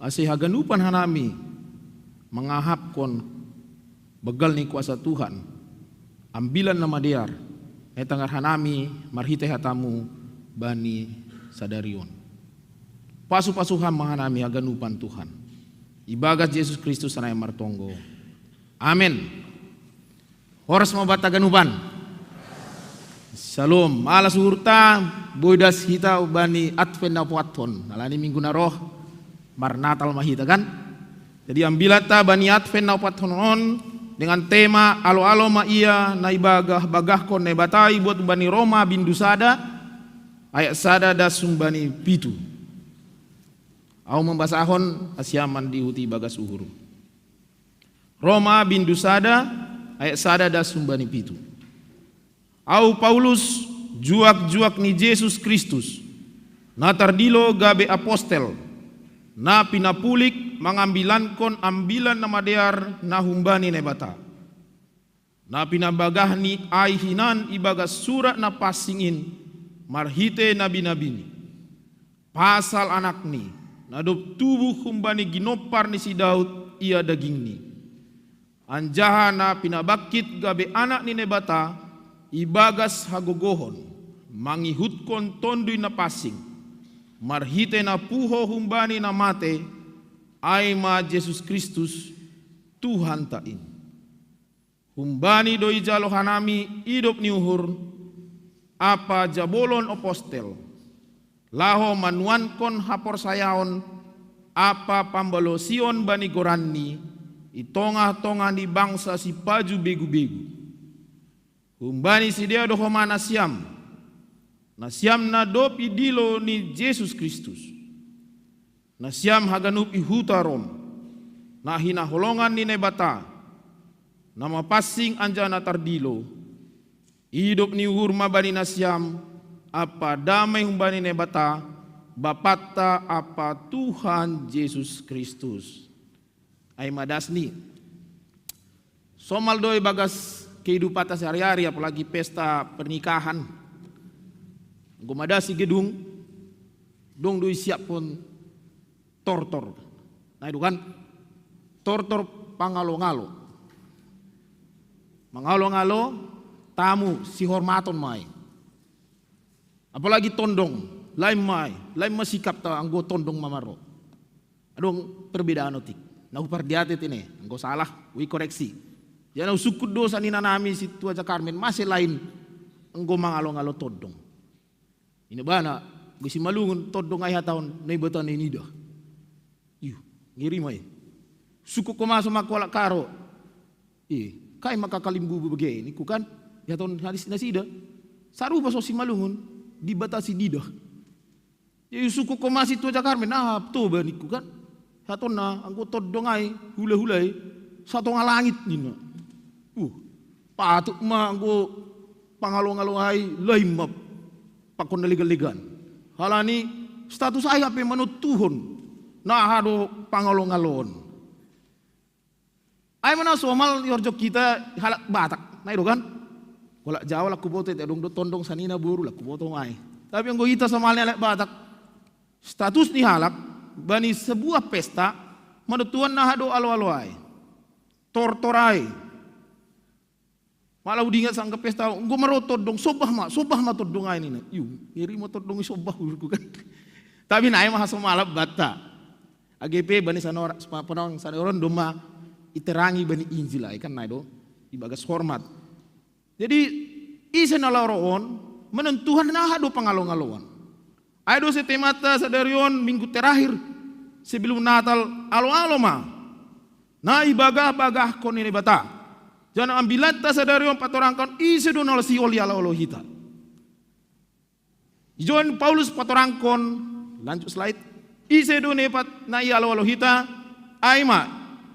ase haganupan hanami mangahapkon banggal ni kuasa Tuhan, ambilan na madear, na itangar hanami marhitei hata-Mu bani sadari on. Pasu-pasu Ham ma hanami haganupan Tuhan. Ibagas Jesus Kristus Anakmu martonggo. Amen. Horas ma banta haganupan. Syalom. Ala suhurta, boi das hita bani Advent na paopathon. Alani minggu na roh, marnatal ma hita kan? Jadi ambilanta bani Advent na paopathon on dengan tema alo-alo ma ia na ibagah-bagahkon Naibata ibuat bani Roma bindu sada, ayat sada das humbani pitu. Au mambasahon hasiaman dihuti bagas uhur. Roma bindu sada, ayat sada das humbani pitu. Au Paulus, juak-juak ni Jesus Kristus, na tardilo gabe apostel, na pinapulik mangambilankon Ambilan Namadear na humbani Naibata, na pinabagahni ai hinan ibagas surat na pansing in marhitei nabi-nabini, pasal Anakni, na dob tubuh humbani ginompar ni si Daud ia dagingni, anjaha na pinabangkit gabe Anak ni Naibata ibagas hagogohon, mangihutkon Tonduy Napansing, marhitei na puho humbani na matei, ai ma Jesus Kristus, Tuhanta in. Humbani do ijalo hanami idop ni uhur ampa jabolon apostel, laho manuankon haporsayaon ampa pambalosion bani goranni i tongah-tongah ni bangsa sipaju begu-begu. Humbani sidea do homa nasiam, nasiam na dob idilo ni Jesus Kristus, nasiam haganup i huta Rom, na hinaholongan ni Naibata, na mapansing anjaha na tardilo, idop ni uhur ma bani nasiam ampa damei humbani Naibata, Bapanta ampa Tuhan Jesus Kristus. Ai ma dasni. Somal do ibagas kehidupanta sehari-hari, apalagi pesta pernikahan. Anggo ma das i gedung, dong do isiaphon tortor. Na i do kan? Tortor pangalo-ngalo. Mangalo-ngalo tamu, sihormaton ma i. Apalagi tondong, lain ma i, lain ma sikapta anggo tondong ma marro. Adong perbedaan otik. Na hupardiatei tene, anggo salah, ui koreksi. Ia na husungkun do saninanami sintua Jakarmen, mase lain anggo mangalo-ngalo tondong. Ina bana, anggo Simalungun tondong ai hatahon Naibata na inidah. Iu, ngeri ma i. Sungkun ho ma so mangko halak Karo. Ih, kai maka kalimbubu bage ningku kan. Ihatahon hadis nasida. Sarupa so Simalungun, Dibata sinidah. Jadi sungkun ho ma sintua Jakarmen, ah, Toba ningku kan. Ihatahonna anggo tondong ai, hula-hula i, satongah langit ninna. Uh, patut ma anggo pangalo-ngalo ai, lain ma pakon na legan-legan. Halani status ai hape manontuhon na aha do pangalo-ngaloon. Ai ma na somal iorjok hita halak Batak, na i do kan? Halak Jawa, halak huboto, ate adong do tondong sanina boru, halak huboto ma i. Tapi anggo hita somalna halak Batak, status ni halak bani sebuah pesta manontuhon na aha do alo-alo ai. Tortor ai. Mala hudingat sanggah pesta, anggo marro tondong, sombah ma, sombah ma tondong ai ninna. Iu, ngeri ma tondong i sombah, uhurku kan. Tapi na i ma hasomalan banta. Age pe bani sanor-, pa-, panang sanoron domma iterangi bani Injil ai kan, na i do ibagas hormat. Jadi ise na laho ro on manontuhon na aha do pangalo-ngaloon. Ai do se temanta sadari on, minggu terakhir sebelum Natal, alo-alo ma na ibagah-bagahkon ni Naibata. Janah ambilanta sadari on patorangkon ise do na sihol ialo-alo hita. Ijon Paulus patorangkon, lanjut slide, ise do na ialo-alo hita, ai ma,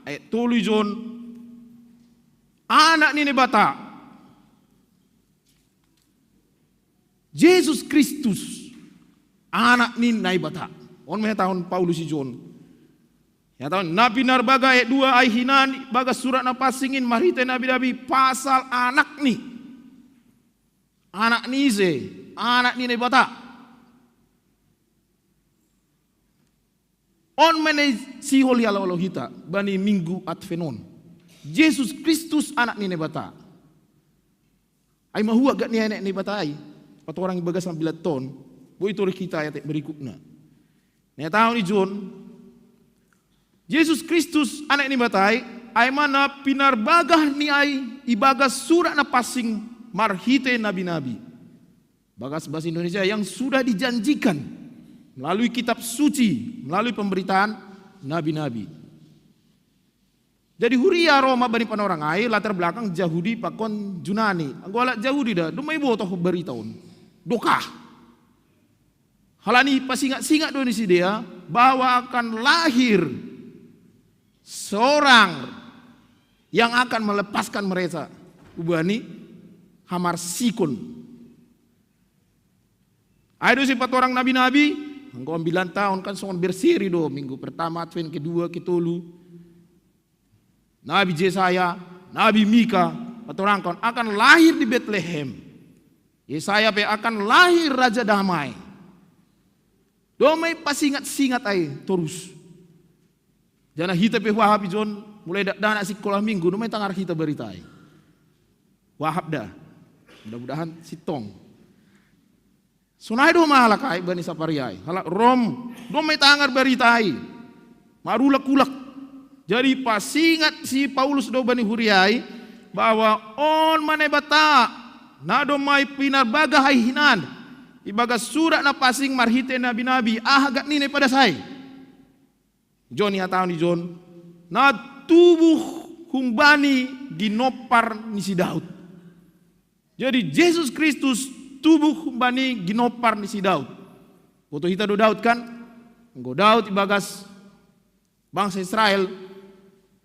ayat tolu ijon, Anak ni Naibata. Jesus Kristus, Anak ni Naibata. On ma ihatahon Paulus ijon. Ihatahon, na pinarbaga ayat dua ai hinan ibagas surat na pansing in marhitei nabi-nabi pasal Anakni. Anak ni ise? Anak ni Naibata. On ma na sihol ialo-alo hita bani minggu Advent on. Jesus Kristus, Anak ni Naibata. Ai mahuak gak ni Anak ni Naibata ai? Patorang ibagas ambilanta on. Boi torih hita ayat berikutna. Na ihatahon ijon, Jesus Kristus, Anak ni Naibata ai, ai ma na pinarbagahni ai ibagas surat na pansing marhitei nabi-nabi. Bagas bahasa Indonesia, yang sudah dijanjikan melalui kitab suci, melalui pemberitaan nabi-nabi. Jadi huria ro ma bani panorang ai, latar belakang Jahudi pakon Junani. Anggo halak Jahudi da, domma ibotoh barita on. Dokah. Halani pasingat-singat do ni sidea bahwa akan lahir seorang yang akan melepaskan mereka ubani hamar sikon. Ai do si patorang nabi-nabi, anggo ambilan taon kan songon berseri do, minggu pertama, Advent, kedua, ketolu. Nabi Jesaya, Nabi Mika, patorangkon akan lahir di Betlehem. Yesaya pe akan lahir Raja Damai. Domai pasingat-singat ai torus. Jana hita pe huahap ijon, mulai dakdanak sikola minggu, domai tangar hita berita ai. Huahap da. Mudah-mudahan sintong. Sonai do ma halak ai bani Saparia ai. Halak Rom, domai tangar berita ai. Marulak-ulak. Jadi pasingat si Paulus do bani huria ai, bahwa on ma Naibata, na domai pinarbaga ai hinan, ibagas surat na pansing marhite nabi-nabi, aha gat ni Naibata sai. Jon i hataon ijon, na tubuh humbani ginompar ni si Daud. Jadi Jesus Kristus tubuh humbani ginompar ni si Daud. Boto hita do Daud kan? Anggo Daud ibagas bangsa Israel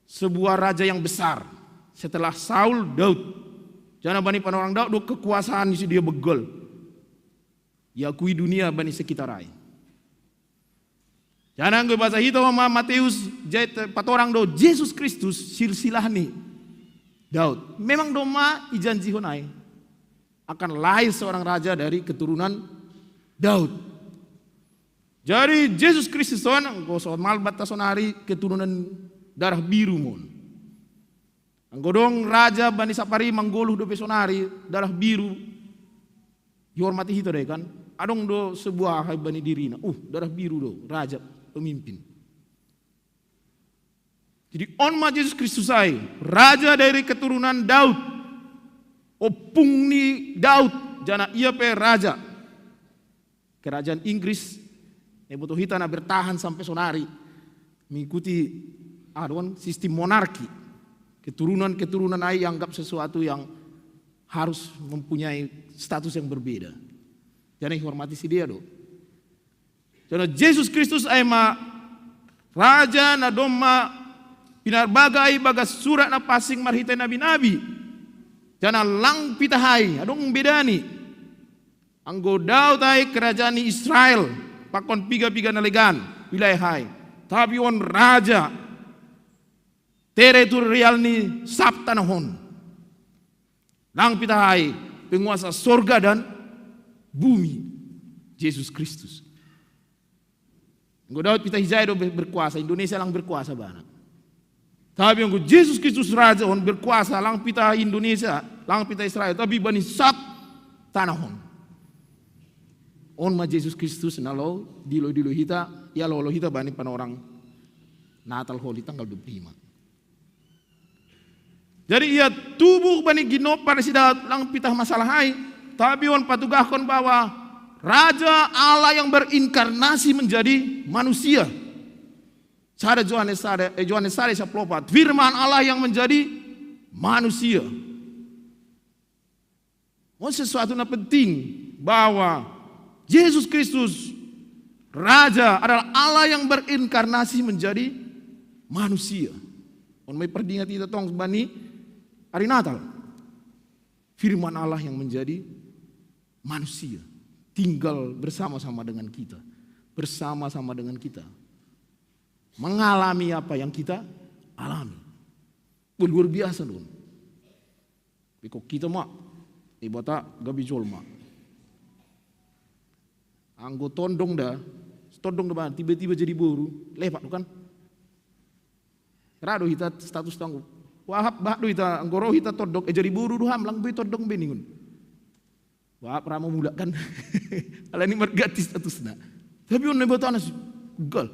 sebuah raja yang besar. Setelah Saul, Daud. Jana bani panorang Daud do kekuasaan ni si dia begol. Iakui dunia bani sekitar ai. Jana anggo ibasa hita ma Mateus, jait patorang do Jesus Kristus silsilah ni Daud. Memang do ma ijanjihon ai akan lahir seorang raja dari keturunan Daud. Jadi Jesus Kristus on anggo so malbat ta sonari keturunan darah biru mon. Anggo dong raja bani Saparia manggoluh dope sonari darah biru, dihormati hita dei kan. Adong do sebuah ai bani dirina, uh, darah biru do raja, pemimpin. Jadi on ma Jesus Kristus ai, raja dari keturunan Daud, ompung ni Daud, jana ia pe raja. Kerajaan Inggris, na iboto hita na bertahan sampai sonari, mengikuti aduan sistem monarki. Keturunan-keturunan ai ianggap sesuatu yang harus mempunyai status yang berbeda. Jana ihormati sidea do. Jana Jesus Kristus ai ma raja na domma pinarbaga ai bagas surat na pansing marhite nabi-nabi. Jana lang pitah ai, adong bedani. Anggo Daud ai kerajaan ni Israel, pakon piga-piga na legan, wilayah ai. Tapi on raja, teritorial ni sab tanoh on. Lang pitah ai, penguasa sorga dan bumi, Jesus Kristus. Anggo Daud pitah ijai do be-, berkuasa, Indonesia lang berkuasa bana. Tapi anggo Jesus Kristus raja on berkuasa, lang pitah Indonesia, lang pitah Israel, tapi bani sab tanoh on. On ma Jesus Kristus na laho dilo-dilo hita, ia laho-laho hita bani panorang Natal Holy tanggal dua puluh lima. Jadi ia tubuh bani ginompar ni si Daud, lang pitah masalah ai, tapi on patugahkon bahwa Raja Allah yang berinkarnasi menjadi manusia. Sada Johannes sada, eh, Johannes sada saplopat, firman Allah yang menjadi manusia. On sesuatu na penting bahwa Jesus Kristus Raja adalah Allah yang berinkarnasi menjadi manusia. On mai pardingat hita tong bani ari Natal. Firman Allah yang menjadi manusia, tinggal bersama-sama dengan kita, bersama-sama dengan kita, mengalami apa yang kita alami. Wah, luar biasa dong. Beko kita ma, Debata gabe jolma. Anggo tondong da, tondong da bana, tiba-tiba jadi boru, lepak do kan? Ra do hita status tanggo. Wahap bah do hita, anggo ro hita tondong, eh, jadi boru do ham, lang be tondong be ningon. Wahap ra mamulak kan? Alani marganti statusna. Tapi on Debata na si gal,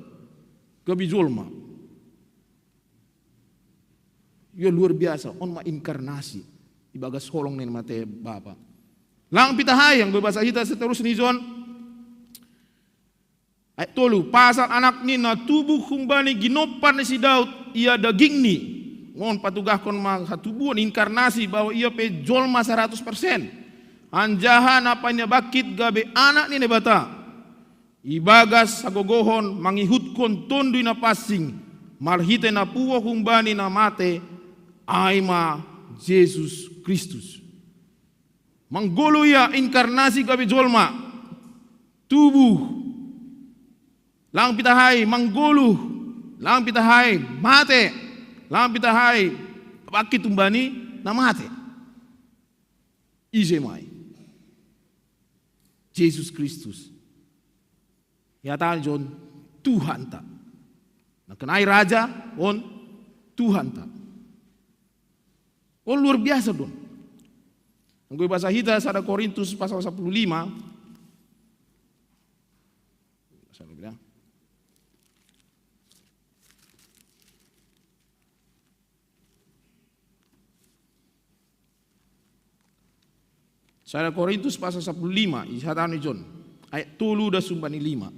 gabe jolma. Ia luar biasa, on ma inkarnasi ibagas holong ni mate Bapa. Lang pitah ai, anggo ibasa hita seterusna ijon. Ayat tolu, pasal Anak ni na tubuh humbani ginompar ni si Daud, ia daging ni. On patugahkon ma hatubuan inkarnasi bahwa ia pe jolma saratus persen. Anjaha na panimbangkit gabe Anak ni Debata. ibagas hagogohon mangihutkon Tonduy Napansing, marhitei na puho humbani na matei, ai ma Jesus Kristus. Manggoluh Ia, inkarnasi gabe jolma, tubuh, lang pitah ai manggoluh, lang pitah ai matei, lang pitah ai bangkit humbani na matei. Ise ma i? Jesus Kristus. Ihatahon John, Tuhanta. Na kenai Raja, on Tuhanta. Oh, luar biasa do on. Anggo ibasa hita sada Korintus pasal sapuluh lima. Sada Korintus pasal sapuluh lima, ihatahon John, ayat tolu das humbani lima.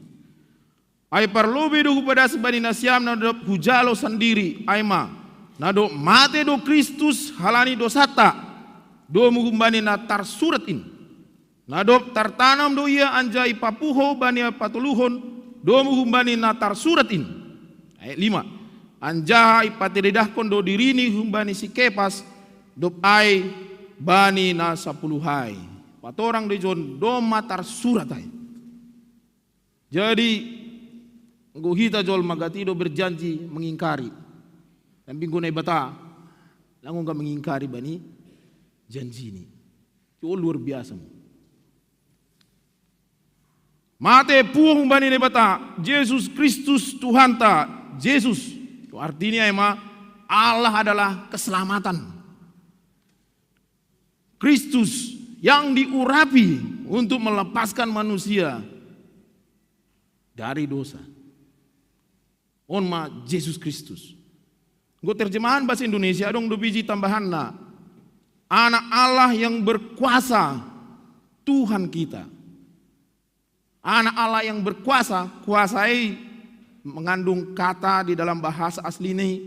Ai parlobei do hupadas bani nasiam na dob hujalo sandiri, ai ma, na dob matei do Kristus halani dousanta, domu humbani na tarsurat in. Na dob tartanom do Ia anjaha ipapuho bani patoluhon, domu humbani na tarsurat in. Ayat lima. Anjaha ipatiridahkon do diriNi humbani si Kepas, dob ai bani na sapuluh ai. Patorang do John, domma tarsurat ai. Jadi, anggo hita jolma gati do berjanji mengingkari. Tapi anggo Naibata, lang nunga mengingkari bani janjiNi. Itu luar biasa. Matei puho humbani Naibata, Jesus Kristus Tuhanta, Jesus. Artinya, ai ma, Allah adalah keselamatan. Kristus yang diurapi untuk melepaskan manusia dari dosa. On ma Jesus Kristus. Anggo terjemahan bahasa Indonesia adong do biji tambahanna. Anak Allah yang berkuasa, Tuhan kita. Anak Allah yang berkuasa, kuasa i mengandung kata di dalam bahasa asli ini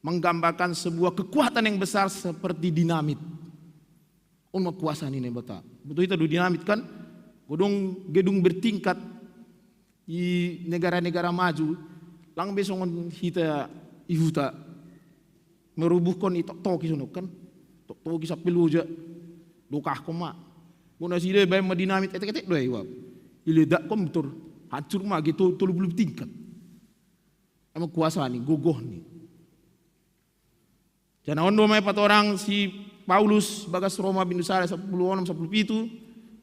menggambarkan sebuah kekuatan yang besar seperti dinamit. On ma kuasa ni Naibata. Boto hita do dinamit kan? Godang gedung bertingkat di negara-negara maju, lang be songon hita i huta. Merubuhkon i toktoki songon kan. Toktoki sampe loja. Dokahkon ma. Molo nasida baen ma dinamit etek-etek do ai, wah. Iledakkon betul. Hancur ma ge tolu puluh tingkat. Emang kuasa ni, gogoh ni. Jadi on do ma patorang si Paulus bagas Roma bindu sada sapuluh onom sapuluh pitu,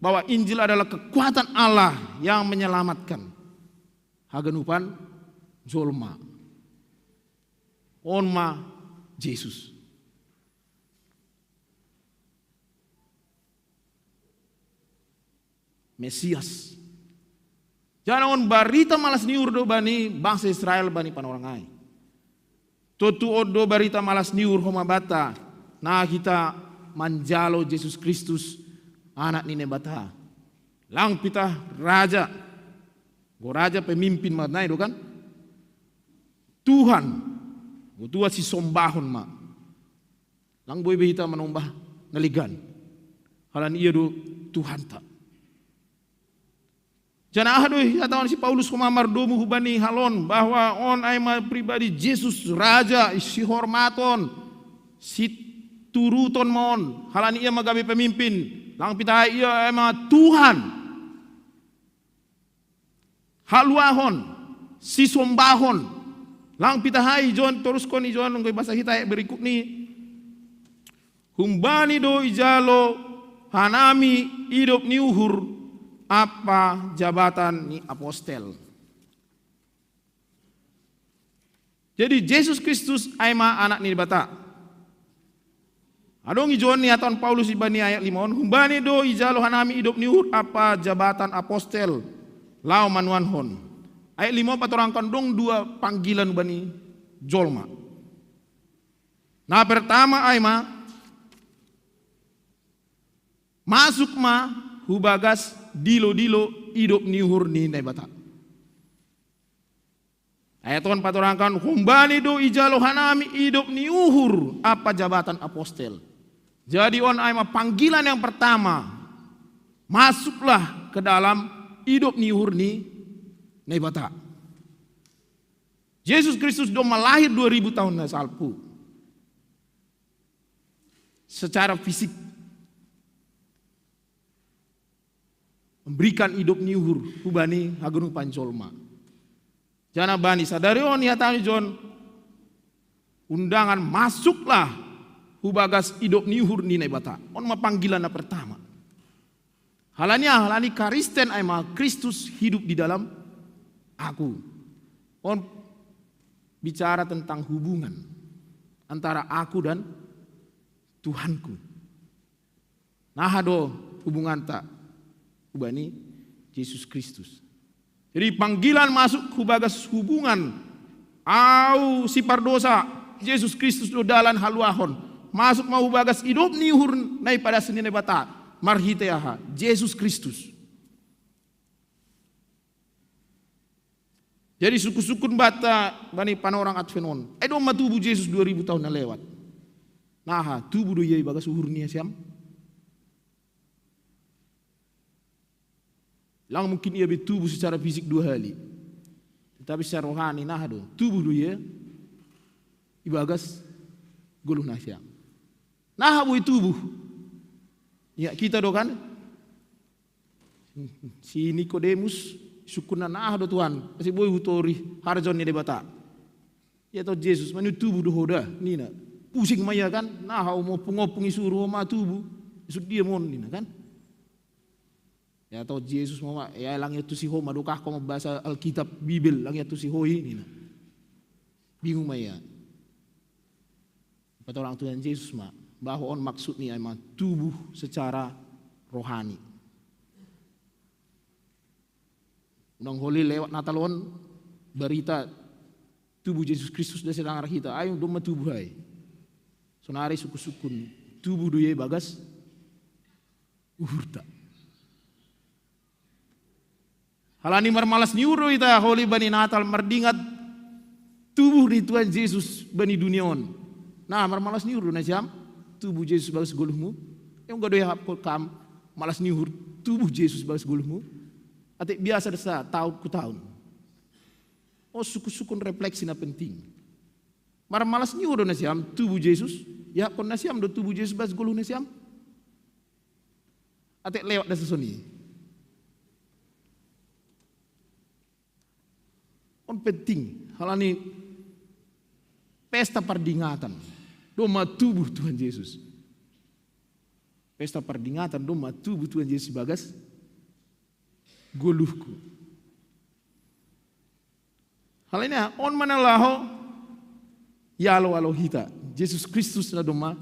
bahwa Injil adalah kekuatan Allah yang menyelamatkan haganupan jolma. On ma Jesus. Mesias. Jadi on barita malas ni uhur do bani bangsa Israel, bani panorang ai. Tontu on do barita malas ni uhur homa banta, na hita manjalo Jesus Kristus, Anak ni Naibata. Lang pitah raja. Go raja pemimpin ma nai do kan? Tuhan. Go Tuhan sisombahon ma. Lang boi be hita manombah na legan. Halani Ia do Tuhanta. Jadi aha do ihatahon si Paulus homa mardomu hubani hal on, bahwa on ai ma pribadi Jesus Raja, sihormaton, situruton ma on, halani Ia ma gabe pemimpin, lang pitah ai Ia ai ma Tuhan. Haluahon, sisombahon, lang pitah ai. John, toruskon i John, anggo ibasa hita ayat berikut ni. Humbani do ijalo hanami idop ni uhur ampa jabatan ni apostel. Jadi Jesus Kristus ai ma Anak ni Naibata. Adong i John ihatahon Paulus ibani ayat lima on, humbani do ijalo hanami idop ni uhur ampa jabatan apostel, laho manuanhon. Ayat lima on patorangkon dong dua panggilan bani jolma. Na pertama ai ma, masuk ma hu bagas dilo-dilo idop ni uhur ni Naibata. Ayat on patorangkon, humbani do ijalo hanami idop ni uhur ampa jabatan apostel. Jadi on ai ma panggilan yang pertama, masuklah ke dalam idop ni uhur ni Naibata. Jesus Kristus domma lahir dua ribu tahun na salpu. Secara fisik. Memberikan idop ni uhur hubani haganup panjolma. Jana bani sadari on ihatami John, undangan masuklah hubagas idop ni uhur ni Naibata. On ma panggilan na pertama. Halani aha? Halani Karisten ai ma Kristus hidup di dalam aku. On bicara tentang hubungan antara aku dan Tuhanku. Naha do hubunganta hubani Jesus Kristus. Jadi panggilan masuk hubagas hubungan au sipardosa Jesus Kristus do dalan haluahon. Masuk ma hubagas idop ni uhur nai padas ni Naibata. Marhite aha? Jesus Kristus. Jadi sukun-sukun bata bani panorang Advent on. Ai domma tubu Jesus dua ribu tahun na lewat. Naha, tubu do ia ibagas uhur ni nasiam? Lang mungkin ia be tubu secara fisik dua hali. Tetapi secara rohani naha do? Tubu do ia ibagas goluh nasiam. Naha boi tubu? Ya, kita do kan? Si Nikodemus, sukun na naha do Tuhan, pasti boi hutori harjon ni Debata. Ia tau Jesus, mani tubu do hoda, nina. Pusing ma ia kan, naha ho mo pungopung isuru ho ma tubu. Isut dia mon nina kan. Ya tau Jesus ma, ya lang ia tusi ho ma dokah ko ma bahasa Alkitab, Bibel, lang ia tusi ho i nina. Bingung ma ia. Patorang Tuhan Jesus ma, bahwa on maksudnya emang tubuh secara rohani. Unang holi lewat Natal on berita tubuh Jesus Kristus da sedang arah kita. Ayo domma tubuh hai. Sonari sukun-sukun tubuh do ia bagas uhurta. Halani marmalas ni uhur ita holi bani Natal mardingat tubuh ni Tuhan Jesus bani dunia on. Nah, marmalas ni uhur na siam tubuh Jesus bagas goluhmu. Yang gado ya kam malas ni uhur tubuh Jesus bagas goluhmu. Ate biasa desa tahun ku tahun. Oh, sukun-sukun refleksi na penting. Marmalas ni uhur na siam tubuh Jesus. Ya kon na siam do tubuh Jesus bagas goluh na siam. Ate lewat da sasoni. On penting, halani pesta pardingatan domma tubuh Tuhan Jesus. Pesta pardingatan domma tubuh Tuhan Jesus bagas goluhku. Halani on mana laho yalo-alo hita Jesus Kristus na domma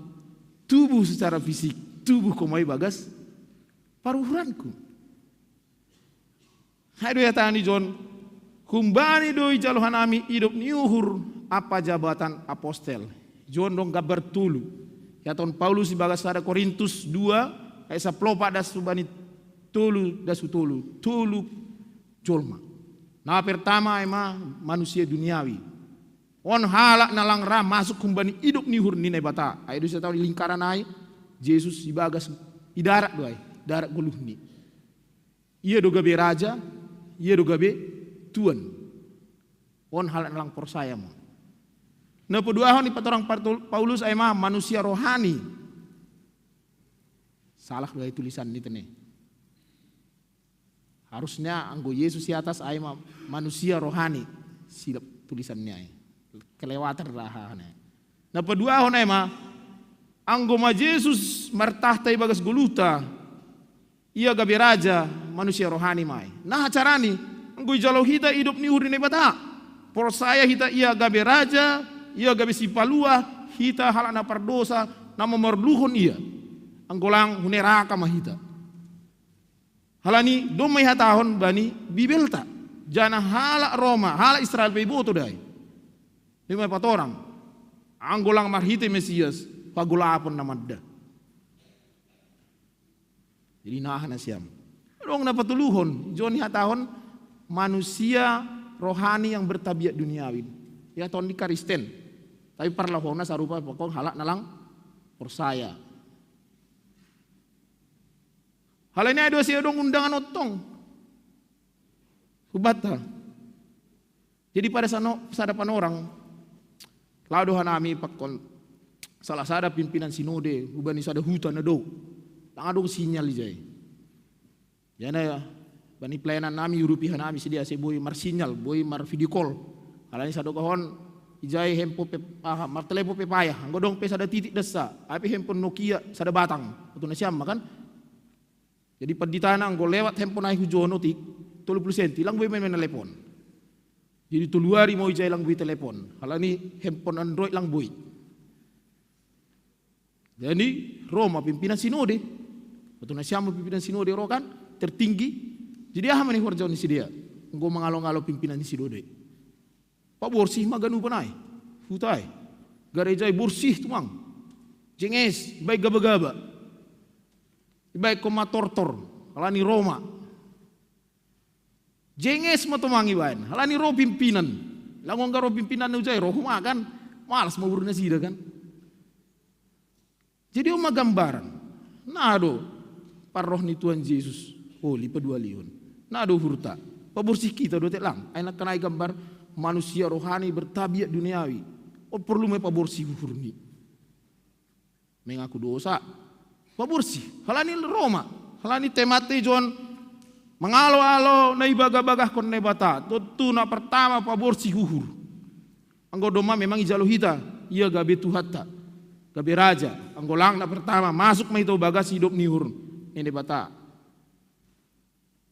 tubuh secara fisik, tubuh komai bagas paruhuranku. Hai do ya tani John, humbani do ijalo hanami idop ni uhur apa jabatan apostel. John dong gabar tulu. Ya ton Paulus ibagas sada Korintus dua ayat saplopa das subani tulu das tulu tulu jolma. Na pertama ema manusia duniawi. On halak na lang ra masuk humbani idop ni uhur ni Naibata. Ai do sia tau di lingkaran ai Jesus ibagas idarat do ai, darat goluhni. Ia do gabe raja, ia do gabe tuan. On halak na lang porsaya mo. Na poduahon ipatorang Paulus ai ma manusia rohani. Salah do ai tulisan ni tene. Harusnya anggo Yesus i atas ai ma manusia rohani, silap tulisan ni ai. Kelewatan raha ne. Na paduahon ai ma anggo ma Jesus martahta ibagas goluhta, ia gabe raja manusia rohani ma ai. Naha carani anggo ijalo hita idop ni uhur ni Naibata. Porsaya hita ia gabe raja, ia gabe sipalua, hita halak na pardosa na mamarluhon ia. Anggo lang huneraka ma hita. Halani domma ihatahon bani Bibelta. Jana halak Roma, halak Israel pe iboto dai. Domma ipatorang anggo lang marhite Mesias pagolapon na madda. Jadi naha na siam. Dong na patuluhon John ihatahon manusia rohani yang bertabiat duniawi. Ihatahon di Kristen. Tapi parlahona sarupa pokok halak na lang porsaya. Halani ai do sia dong undangan ottong. Hubata. Jadi pada sano-, sada panorang, lao do hanami pakkon salah sada pimpinan sinode, hubani sada huta na dou. Lang adong sinyal ijai. Jana bani pelayanan nami urupi hanami sidia ase boi marsinyal, boi mar video call. Alani sadokahon ijai hempo pe, aha, martelepo pe payah. Anggo dong pe sada titik dessa, ai pe hempo Nokia sada batang. Oto na siam ma kan? Jadi panditana anggo lewat hempo nai hujono tik, tolu pulu senti, lang boi main-main telepon. Jadi tolu ari mo ijai lang boi telepon. Alani hempo Android lang boi. Jadi ro ma pimpinan sinode. Oto na siam ma pimpinan sinode ro kan, tertinggi. Jadi aha ma ni huarjaon ni sidia? Anggo mangalo-ngalo pimpinan ni sinode, paborsih ma ganupan ai, huta ai. Gareja i borsih tumang. Jenges, ibaen gaba-gaba. Ibaen koma tortor, alani ro ma. Jenges ma tumang ibaen, alani ro pimpinan. Lang anggo ro pimpinan na hujai, ro homa kan. Malas ma uhur nasida kan. Jadi on ma gambaran. Na do parroh ni Tuhan Jesus, oli padualihon. Na do uhurta. Paborsih hita do tek lang. Ai nangkin ai gambar manusia rohani bertabiat duniawi. On porlu ma paborsih uhurni. Mengaku dosa, paborsih. Alani ro ma. Alani temate ijon mangalo-alo na ibaga-bagahkon Naibata. Tontu na pertama paborsih uhur. Anggo domma memang ijalo hita, ia gabe Tuhanta, gabe raja. Anggo lang na pertama, masuk ma hita tu bagas idop ni uhur ni Naibata.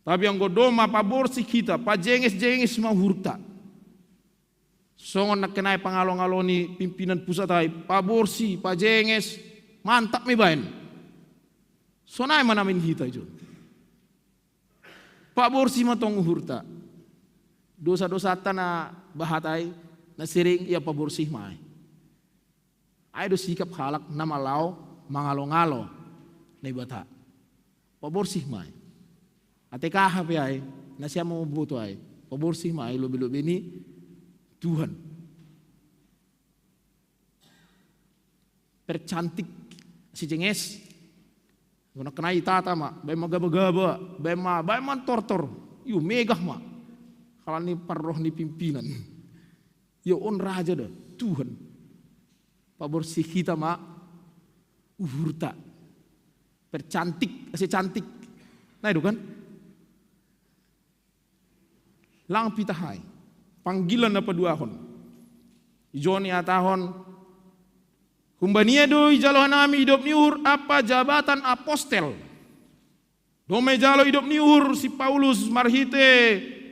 Tapi anggo domma paborsih hita, pajenges-jenges ma uhurta. Songon nangkin ai pangalo-ngalo ni pimpinan pusat ai, paborsih, pajenges, mantap ma ibaen. Sonai ma namin hita ijon. Paborsih ma tong uhurta. Dosa-dosanta na bahat ai, na sering ia paborsih ma ai. Ai do sikap halak na malaho mangalo-ngalo Naibata. Paborsih ma ai. Atik aha pe ai, na siam ma mamboto ai. Paborsih ma ai lobe-lobe ni Tuhan. Percantik, sijenges. Anggo nangkin ai itata ma, baen ma gaba-gaba, baen ma, baen ma tortor. Io, megah ma. Alani parroh ni pimpinan. Io, on raja da, Tuhan. Paborsih hita ma uhurta. Percantik, ase cantik. Na i do kan? Lang pitah ai. Panggilan na paduahon. Ijon ihatahon, humbani ia do ijalo hanami idop ni uhur ampa jabatan apostel. Domma ijalo idop ni uhur si Paulus marhite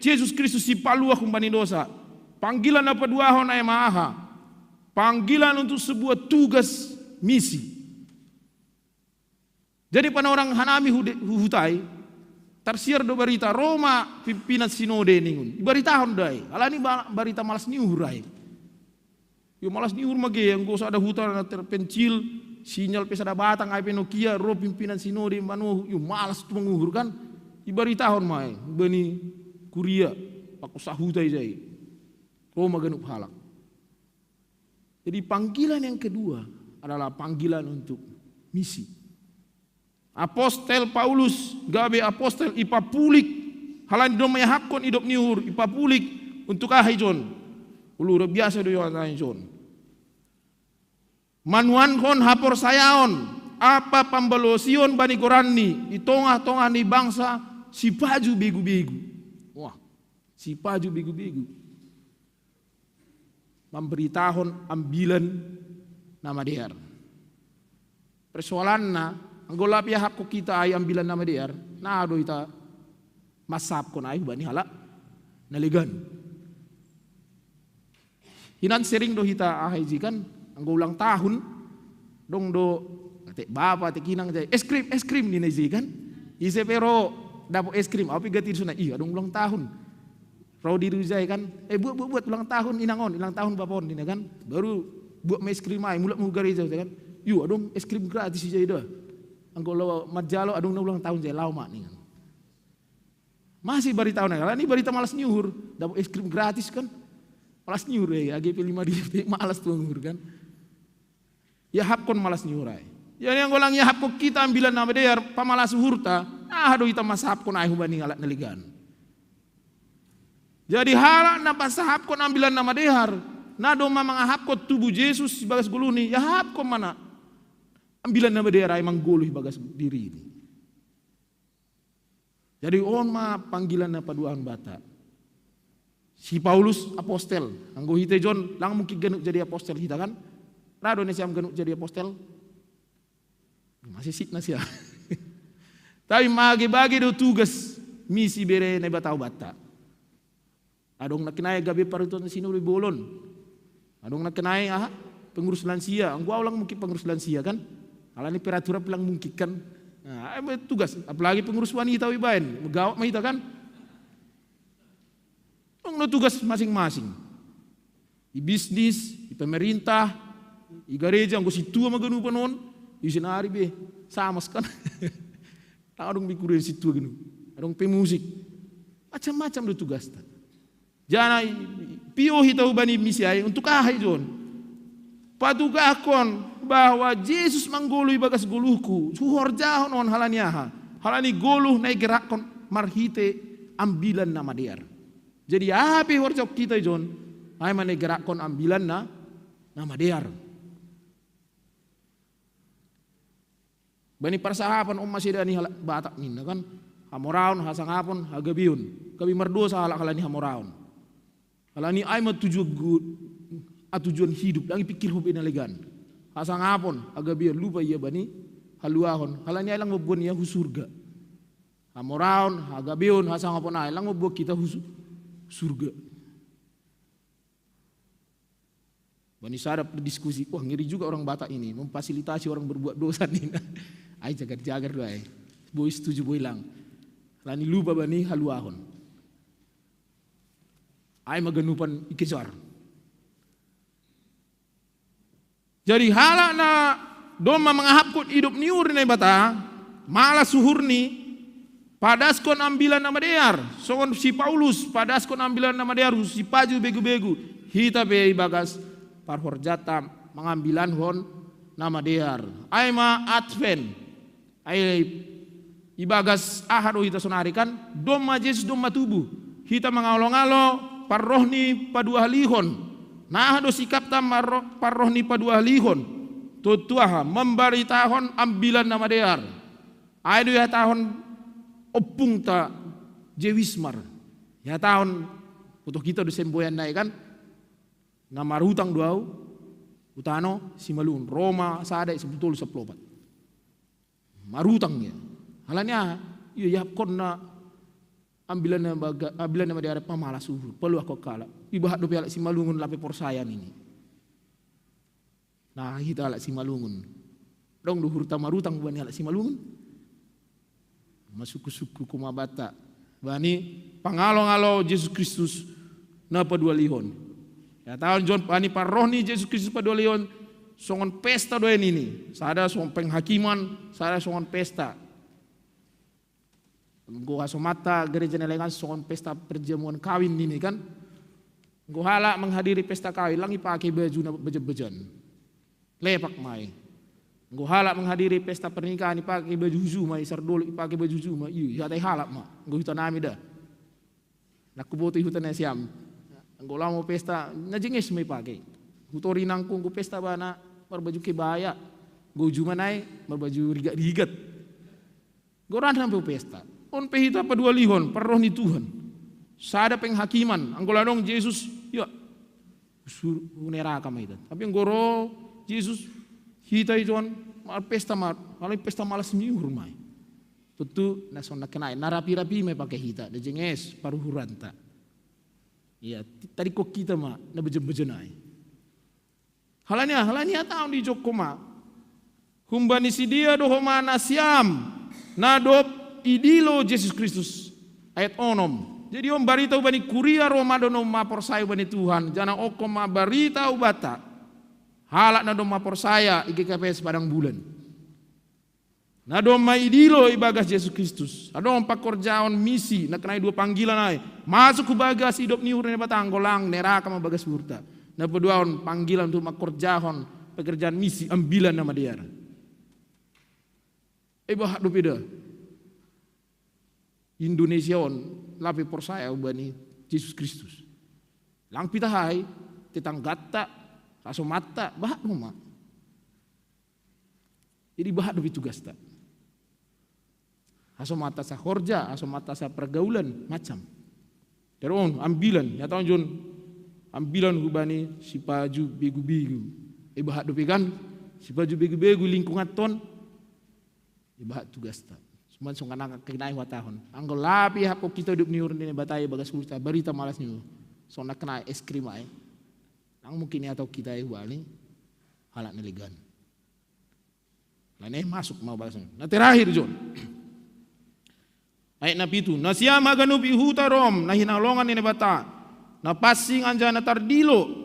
Jesus Kristus Sipalua humbani dosa. Panggilan na paduahon ai ma aha? Panggilan untuk sebuah tugas misi. Jadi panorang hanami hude-, hu-, huta i, tarsiar do barita ro ma pimpinan sinode ningon. Ibaritahon do ai, alani ba-, barita malas ni uhur ai. Io, malas ni uhur ma ge, anggo sada huta na terpencil, sinyal pe sada batang, ai pe Nokia, ro pimpinan sinode manohu, io, malas tumang uhur kan. Ibaritahon ma ai, bani kuria, pakon sahuta ijai. Ro ma ganup halak. Jadi panggilan yang kedua adalah panggilan untuk misi. Apostel Paulus gabe apostel ipapulik, halani domma iahaphon idop ni uhur, ipapulik untuk aha ijon? Olo, luar biasa do ijon. Manuankon haporsayaon ampa pambalosion bani goranni i tongah-tongah ni bangsa sipaju begu-begu. Wah, sipaju begu-begu. Mamberitahon ambilan na madear. Persoalanna, anggo lap iahaphon hita ai ambilan na madear, na do hita mansahapkon ai hubani halak na legan. Hinan sering do hita aha ijai kan, anggo ulang tahun, dong do, atik bapa, atik inang ijai, "Es krim, es krim," ninna ijai kan. Ise pe ro dapot es krim, au pe gati sonai, "Ih, adong ulang tahun." Ro di rujai kan, "Eh, buat, buat, buat, ulang tahun inang on, ulang tahun bapa on," ninna kan. Baru buat ma es krim ai, mulak ma hu gareja kan. "Io, adong es krim gratis ijai da. Anggo lao manjalo adong na ulang tahun ijai, lao ma," ninna. Masih barita on ai, alani barita malas ni uhur, dapot es krim gratis kan. Malas ni uhur, eh, age pe lima ribu pe malas tumang uhur kan. Iahaphon malas ni uhur ai. Jadi anggo lang iahaphon hita ambilan na madear, pamalas uhurta, aha do hita mansahapkon ai hubani halak na legan? Jadi halak na pasahapkon ambilan na madear, na domma mangahapkon tubuh Jesus ibagas goluhni, iahapkon ma na ambilan na madear ai manggoluh ibagas dirini. Jadi on ma panggilan na paduahon banta. Si Paulus apostel, anggo hita John lang mungkin ganup jadi apostel hita kan? Ra do nasiam ganup jadi apostel? Masih sip nasiam. Tapi mage-bage do tugas misi bere Naibata banta. Adong na kenai gabe paruton sinuri bolon. Adong na kenai aha? Pengurus lansia. Anggo au lang mungkin pengurus lansia kan? Alani peraturan lang mungkin kan. Nah, ai tugas, apalagi pengurus wanita ibaen. Megawat ma hita kan? Adong no tugas masing-masing. Di bisnis, di pemerintah, di gareja, anggo sintua ma ganupan on, di senari be, sama sekali. Adong be kuria sintua ganup. Adong pemusik. Macam-macam do tugasta. Jana pio hita hubani misi ai untuk aha ijon? Patugahkon bahwa Jesus manggoluh ibagas goluhku, huhorjahon on halani aha? Halani goluh na igerakkon marhite ambilan na madear. Jadi aha pe horjahon hita ijon? Ai ma na igerakkon ambilan na, na madear. Bani parsahapan on ma sedani halak Batak ninna kan, hamoraon, hasangapon, hagabeon. Gabe mardosa halak halani hamoraon. Halani ai ma tujuan gu-, a tujuan hidup, lang ipikirhon be na legan. Hasangapon, hagabeon, lupa ia bani haluahon. Halani ai lang mamboan ia hu surga. Hamoraon, hagabeon, hasangapon ai lang mamboan hita hu su-, surga. Bani sada diskusi, wah, ngeri juga orang Batak ini, memfasilitasi orang berbuat dosa ninna. Ai jagar-jagar do ai. Boi setuju boi lang. Halani lupa bani haluahon. Ai ma ganupan ikejar. Jadi halak na domma mangahapkon idop ni uhur ni Naibata, malas uhurni, padaskon ambilan na madear, songon si Paulus padaskon ambilan na madear hu sipaju begu-begu, hita pe ibagas parhorjanta mangambilankon na madear. Ai ma Advent. Ai ibagas aha do hita sonari kan? Domma Jesus domma tubu. Hita mangalo-ngalo parroh ni paduahalihon. Na aha do sikapta marro-, parroh ni paduahalihon? Tontu aha? Mambaritahon ambilan na madear. Ai do ihatahon ompungta J. Wismar. Ihatahon, botoh hita do semboyan nai kan? Na marutang do au, hutano Simalungun, Roma sada, sepuluh tolu, sepuluh opat. Marutang ia. Halani aha? Ia iahapkonna ambilan na baga-, ambilan na madear pamalas uhur, paluahkon halak. Ibahat dope halak Simalungun lape porsaya nini. Nah, hita halak Simalungun. Adong do uhurta marutang bani halak Simalungun. Masukku-sukku kuma banta. Bani pangalo-ngalo Jesus Kristus na paduahalihon. Ihatahon John bani parroh ni Jesus Kristus paduahalihon songon pesta do i nini. Sada songon penghakiman, sada songon pesta. Anggo hasomanta gereja na lain kan songon pesta perjamuan kawin nini kan. Anggo halak menghadiri pesta kawin, lang ipake baju na bajan-bajan. Lepak ma i. Anggo halak menghadiri pesta pernikahan, ipake baju huju ma i, sardoli ipake baju huju ma i. Ihatai halak ma. Anggo huta nami da. Nang huboto i huta nasiam. Anggo laho pesta, na jenges ma ipake. Hutori inangku anggo pesta bana marbaju kebaya. Anggo huju ma nai marbaju rigat-rigat. Goran sampe pesta. On pe hita paduahalihon, parroh ni Tuhan. Sada penghakiman, anggo lang adong Jesus, ya, sur-, hu neraka ma hita. Tapi anggo ro Jesus, hita ijon, marpesta ma, paling pesta malas ni uhur ma i. Tontu, na songon na kenai, na rapi-rapi ma ipake hita, na jenges, paruhuranta. Iya, ti-, tadingkon hita ma, na bajan-bajan ai. Halani aha? Halani ihatahon dijokko ma. Humbani sidea do homa nasiam, na dob idilo Jesus Kristus. Ayat onom. Jadi on barita hubani kuria Roma do na porsaya hubani Tuhan, janah ongkon ma barita hubanta. Halak na domma porsaya i G K P S Padang Bulan. Na domma idilo ibagas Jesus Kristus. Adong pangkorjahon misi, na kenai dua panggilan ai. Masuk hu bagas idop ni uhur ni Debata, anggo lang neraka ma bagas uhurta. Na paduahon panggilan tu mangkorjahon pekerjaan misi ambilan na madear. Eh, bah, dope da. Indonesia on, lape porsaya hubani Jesus Kristus. Lang pitahai, tetanggatta, hasomatta, bahat do ma. Jadi bahat do pe tugasta. Hasomatta sahorja, hasomatta sapargaulan, macam. Terus on, ambilan, nyata on jo on, ambilan hubani sipaju begu-begu. E bahat do pe kan, sipaju begu-begu lingkungatta on. E bahat tugasta. Cuman songon na kinai huhatahon. Anggo lape ihahap hita idop ni uhur ni Naibata i bagas uhurta, barita malas ni uhur. Songon na kinai es krim ai. Nang mungkin ihatahon hita i hubani halak na legan. Nah, ini masuk mau balas. Na terakhir jo on. Ayat na pitu, nasiam haganup i huta Rom, na hinaholongan ni Naibata, na pansing anjaha na tardilo.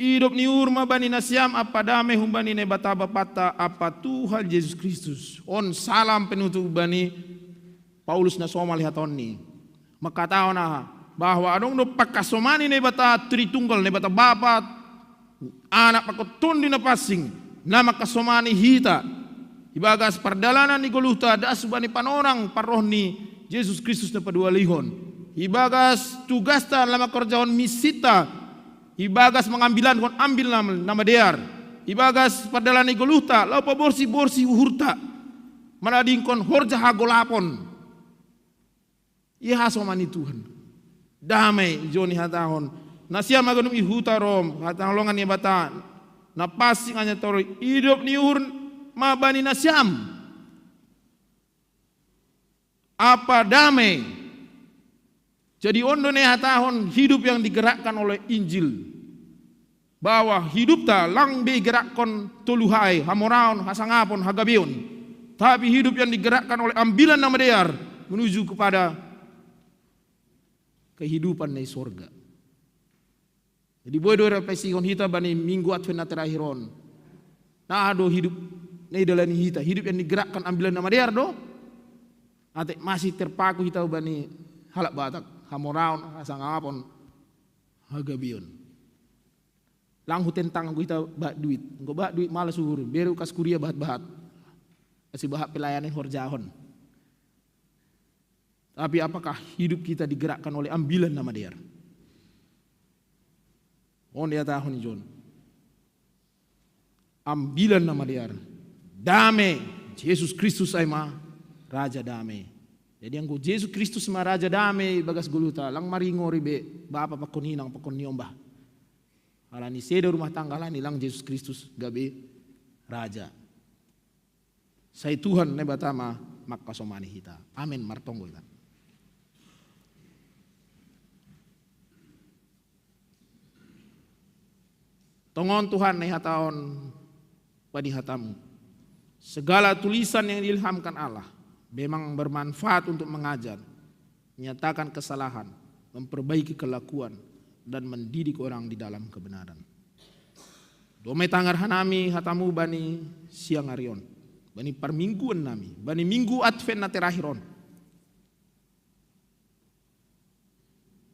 Idop ni uhur ma bani nasiam ampa dame humbani Naibata Bapanta ampa Tuhan Jesus Kristus. On salam penutup bani Paulus na somal ihatahon ni. Mangkatahon aha? Bahwa adong do pangkasomani Naibata Tritunggal, Naibata Bapa, Anak pakon Tondi na pansing, na mangkasomani hita. Ibagas pardalanan ni goluhta das hubani panorang parroh ni Jesus Kristus na paduahalihon. Ibagas tugasta na mangkorjahon misinta. Ibagas mangambilankon ambil na, na madear. Ibagas pardalanan ni goluhta, laho paborsih-borsih uhurta. Manadingkon horja hagolapon. Ia hasomani Tuhan. Dame jo on ihatahon. Nasiam haganup i huta Rom, hata holongan ni Naibata. Na pansing anjaha tardilo, idop ni uhur ma bani nasiam. Ampa dame. Jadi on do na ihatahon hidup yang digerakkan oleh Injil. Bahwa hidupta lang be igerakkon tolu hal, hamoraon, hasangapon, hagabeon. Tapi hidup yang digerakkan oleh ambilan na madear menuju kepada kehidupan na di sorga. Jadi boi do irefleksihon hita bani minggu Advent na terakhir on. Nah, do hidup na idalani hita, hidup yang digerakkan ambilan na madear do. Ate masih terpaku hita bani halak Batak, hamoraon, hasangapon, hagabeon. Lang hutentang hita bahat duit. Enggo bahat duit malas uhur, bere kas kuria bahat-bahat. Kasi bahat pelayanan horjahon. Tapi apakah hidup kita digerakkan oleh ambilan na madear? On ihatahon jo on. Ambilan na madear. Dame, Jesus Kristus ai ma Raja Dame. Jadi anggo Jesus Kristus ma Raja Dame ibagas goluhta, lang maringori be bapa pakon inang pakon niombah. Halani seda rumah tangga halani lang Jesus Kristus gabe Raja. Sai Tuhan Naibata ma mangkasomani hita. Amen. Martonggo hita. Tongon Tuhan na ihatahon bani hatamu. Segala tulisan yang diilhamkan Allah memang bermanfaat untuk mengajar, menyatakan kesalahan, memperbaiki kelakuan, dan mendidik orang di dalam kebenaran. Dome tangar hanami hatamu bani siang ari on, bani parmingguan nami, bani minggu Advent na terakhir on.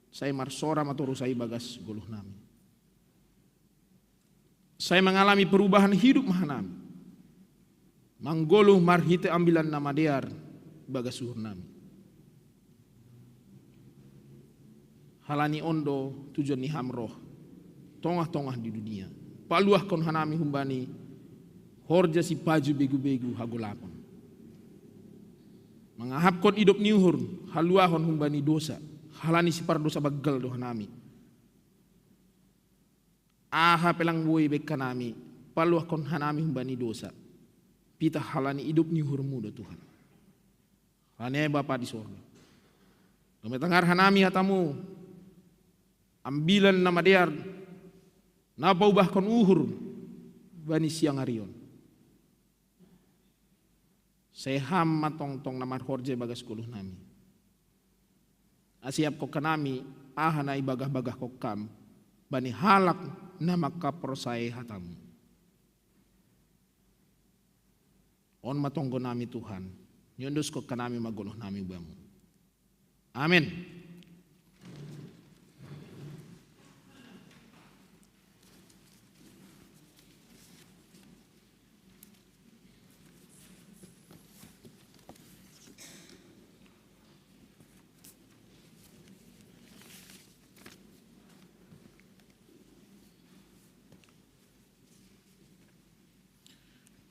Sai marsora ma torus ai ibagas goluh nami. Sai mangalami perubahan hidup ma hanami. Manggoluh marhite ambilan na madear ibagas uhur nami. Halani on do tujuan ni ham roh tongah-tongah di dunia. Paluahkon hanami humbani horja sipaju begu-begu hagolapon. Mangahapkon idop ni uhur haluahon humbani dosa. Halani sipardosa banggal do hanami. Aha pe lang boi baen hanami, paluahkon hanami humbani dosa. Pitah halani idop ni uhurmu do Tuhan. Halani ai Bapa di sorga. Dome tangar hanami hatamu. Ambilan na madear. Na paubahkon uhur bani siang ari on. Sai ham ma tongtong na marhorja ibagas goluh nami. Asi iapkon hanami aha na ibagah-bagahkon ham bani halak na mangkaporsaei hatamu. On ma tonggo nami Tuhan. Niondoskon hanami ma goluh nami bamu. Amen.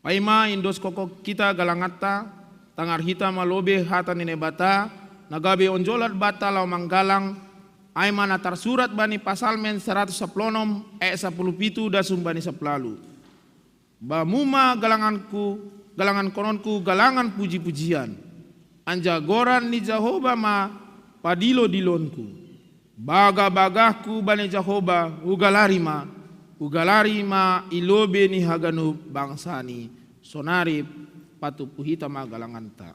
Paima indos koko kita galanganta, tangar hita ma lobei hata ni Naibata, na gabe onjolat banta laho manggalang, ai ma na tarsurat bani Pasalmen saratus sapuluh onom ayat sapuluh pitu das humbani sapuluh ualu. Bamu ma galanganku, galangan kononku, galangan puji-pujian. Anjaha goran ni Jahowa ma padilo-dilonku. Bagah-bagahku bani Jahowa, hugalari ma, hugalari ma i lobei ni haganup bangsani. Sonari patupu hita ma galanganta.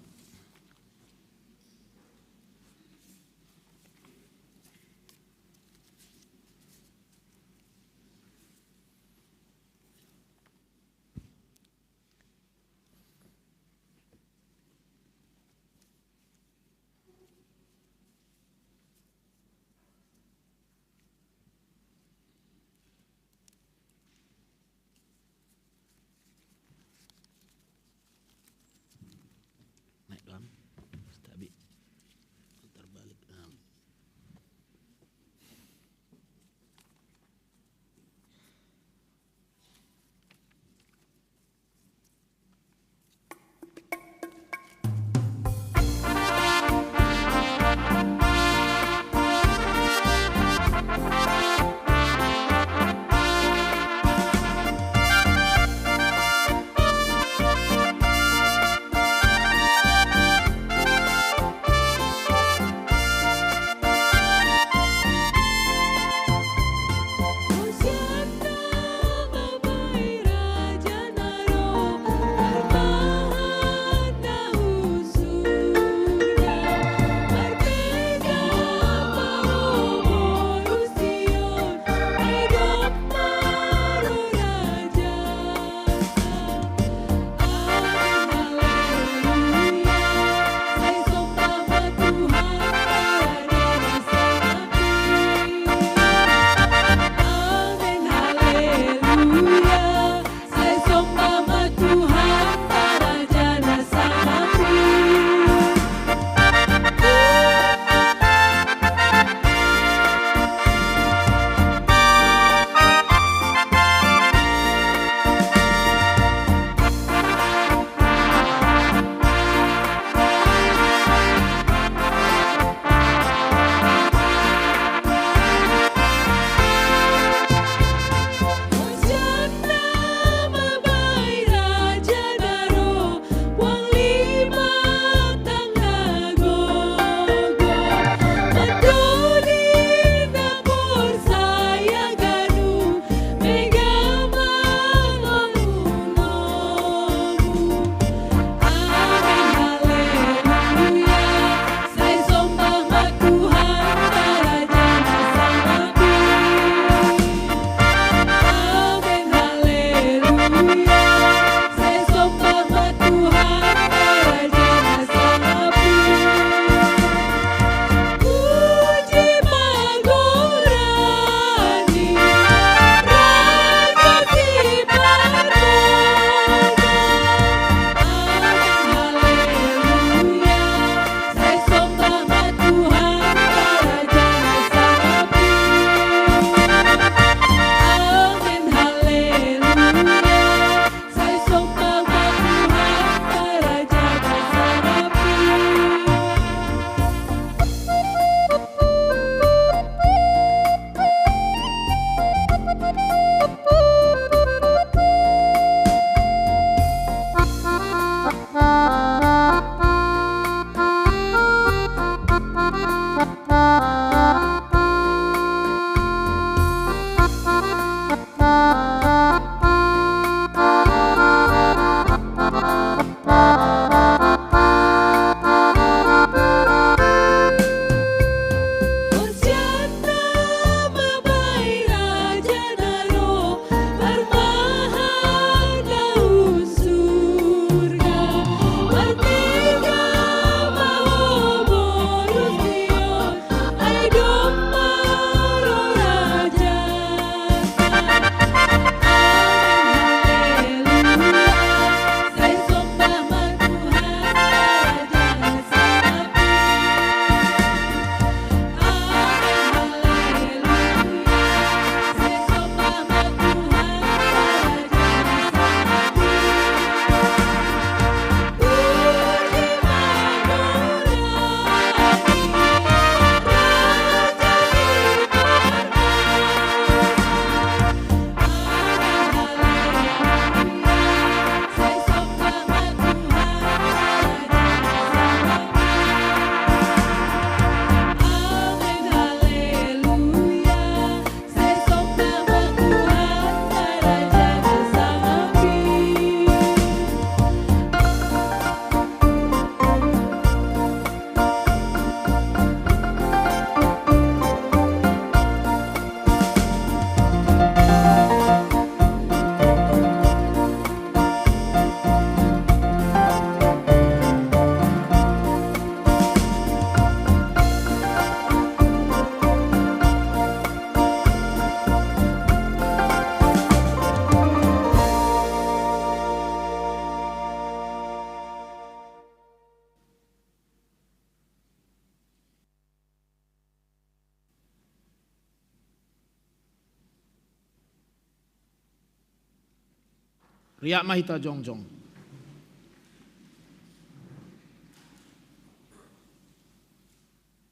Riak ma hita jongjong.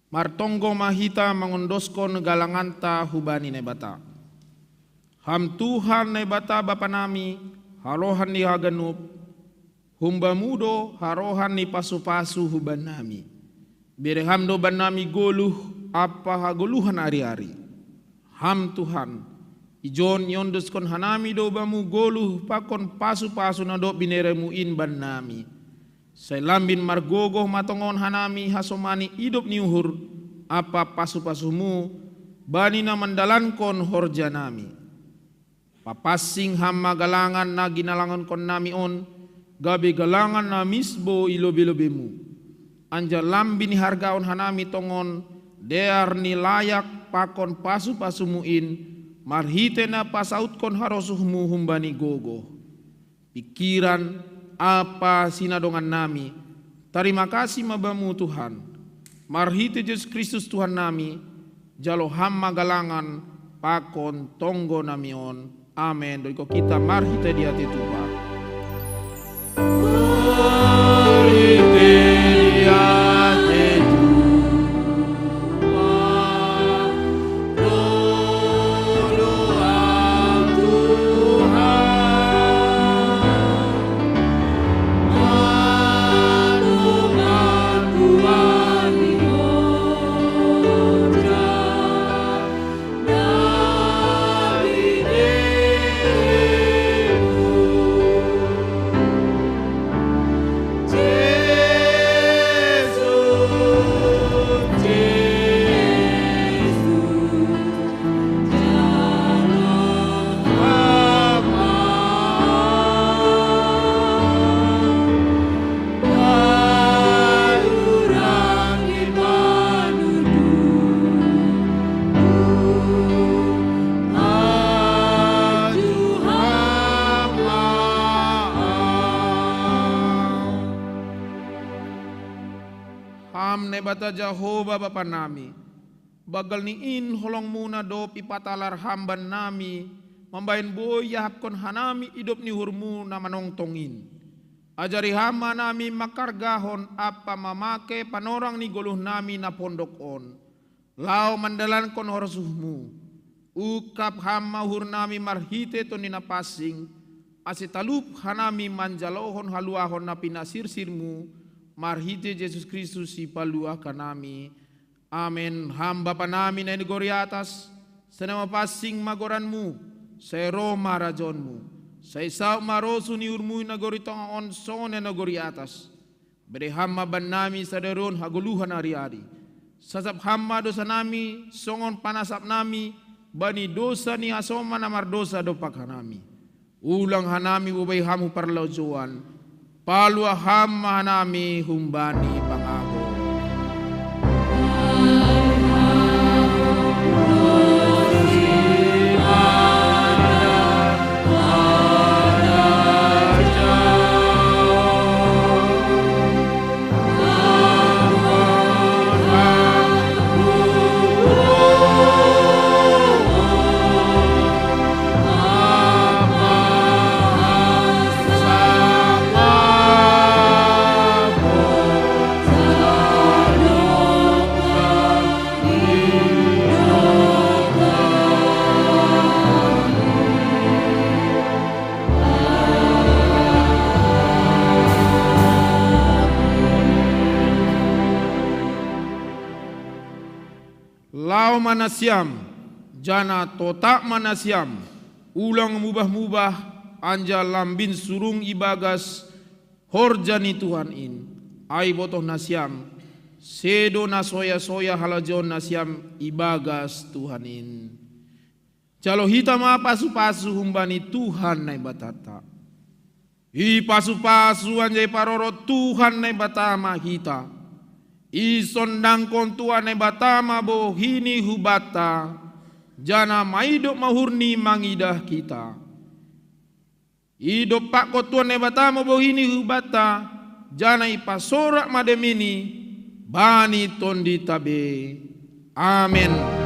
Martonggo ma hita mangondoskon galanganta hubani Naibata. Ham Tuhan Naibata Bapa nami, harohan ni haganup, humbamu do harohan ni pasu-pasu hubannami. Bere ham do bannami goluh ampa hagoluhan ari-ari. Ham Tuhan, ijon iondoskon hanami do bamu goluh pakon pasu-pasu na dob bineremu in bannami. Sai lambin margogoh ma tongon hanami hasomani idop ni uhur ampa pasu-pasumu bani na mandalankon horjanami. Papansing ham ma galangan na ginalangonkon nami on, gabe galangan na misbo i lobei-lobeimu. Anjaha lambin ihargahon hanami tongon dear ni layak pakon pasu-pasumu in, marhitei na pasautkon harosuhmu humbani gogoh. Pikiran ampa sinadongannami, tarima kasih ma bamu Tuhan. Marhitei Jesus Kristus Tuhan nami, jalo ham ma galangan pakon tonggo nami on. Amen. Doiko kita marhitei di ate tuba. Ham Naibata Jahowa Bapa nami, banggal ni in holongmu na dob ipatalar ham bannami, mambahen boi iahapkon hanami idop ni uhurmu na manongtong in. Ajari ham ma hanami mangkargahon ampa mamake panorang ni goluhnami na pondok on, laho mandalankon harosuhmu. Ungkap ham ma uhurnami marhitei Tondi Napansing, ase talup hanami manjalohon haluahon na pinasirsirmu, marhitei Jesus Kristus Sipaluah hanami. Amen. Ham Bapa nami na i nagori atas, sai na mapansing ma goranmu, sai roh ma harajaonmu, sai saut ma harosuh ni uhurmu i nagori tonga on songon na i nagori atas. Bere ham ma bannami sadari on hagoluhan ari-ari. Sasap ham ma dosanami songon panasapnami bani dosa ni hasoman na mardosa dompak hanami. Ulang hanami hubobai ham hu parlajouan, paluah ham ma hanami humbani pangago. Laho ma nasiam, janah totap ma nasiam, ulang mubah-mubah, anjaha lambin surung ibagas horja ni Tuhan in. Ai botoh nasiam, sedo na soya-soya halajoon nasiam ibagas Tuhan in. Jalo hita ma pasu-pasu humbani Tuhan Naibatanta. Ipasu-pasu anjaha iparorot Tuhan Naibata ma hita. Isondangkon Tuhan Naibata ma bohi-Ni hubanta, janah maidop ma uhur-Ni mangidah hita. Idompakkon Tuhan Naibata ma bohi-Ni hubanta, janah ipasorak ma dame-Ni bani tondinta be. Amen.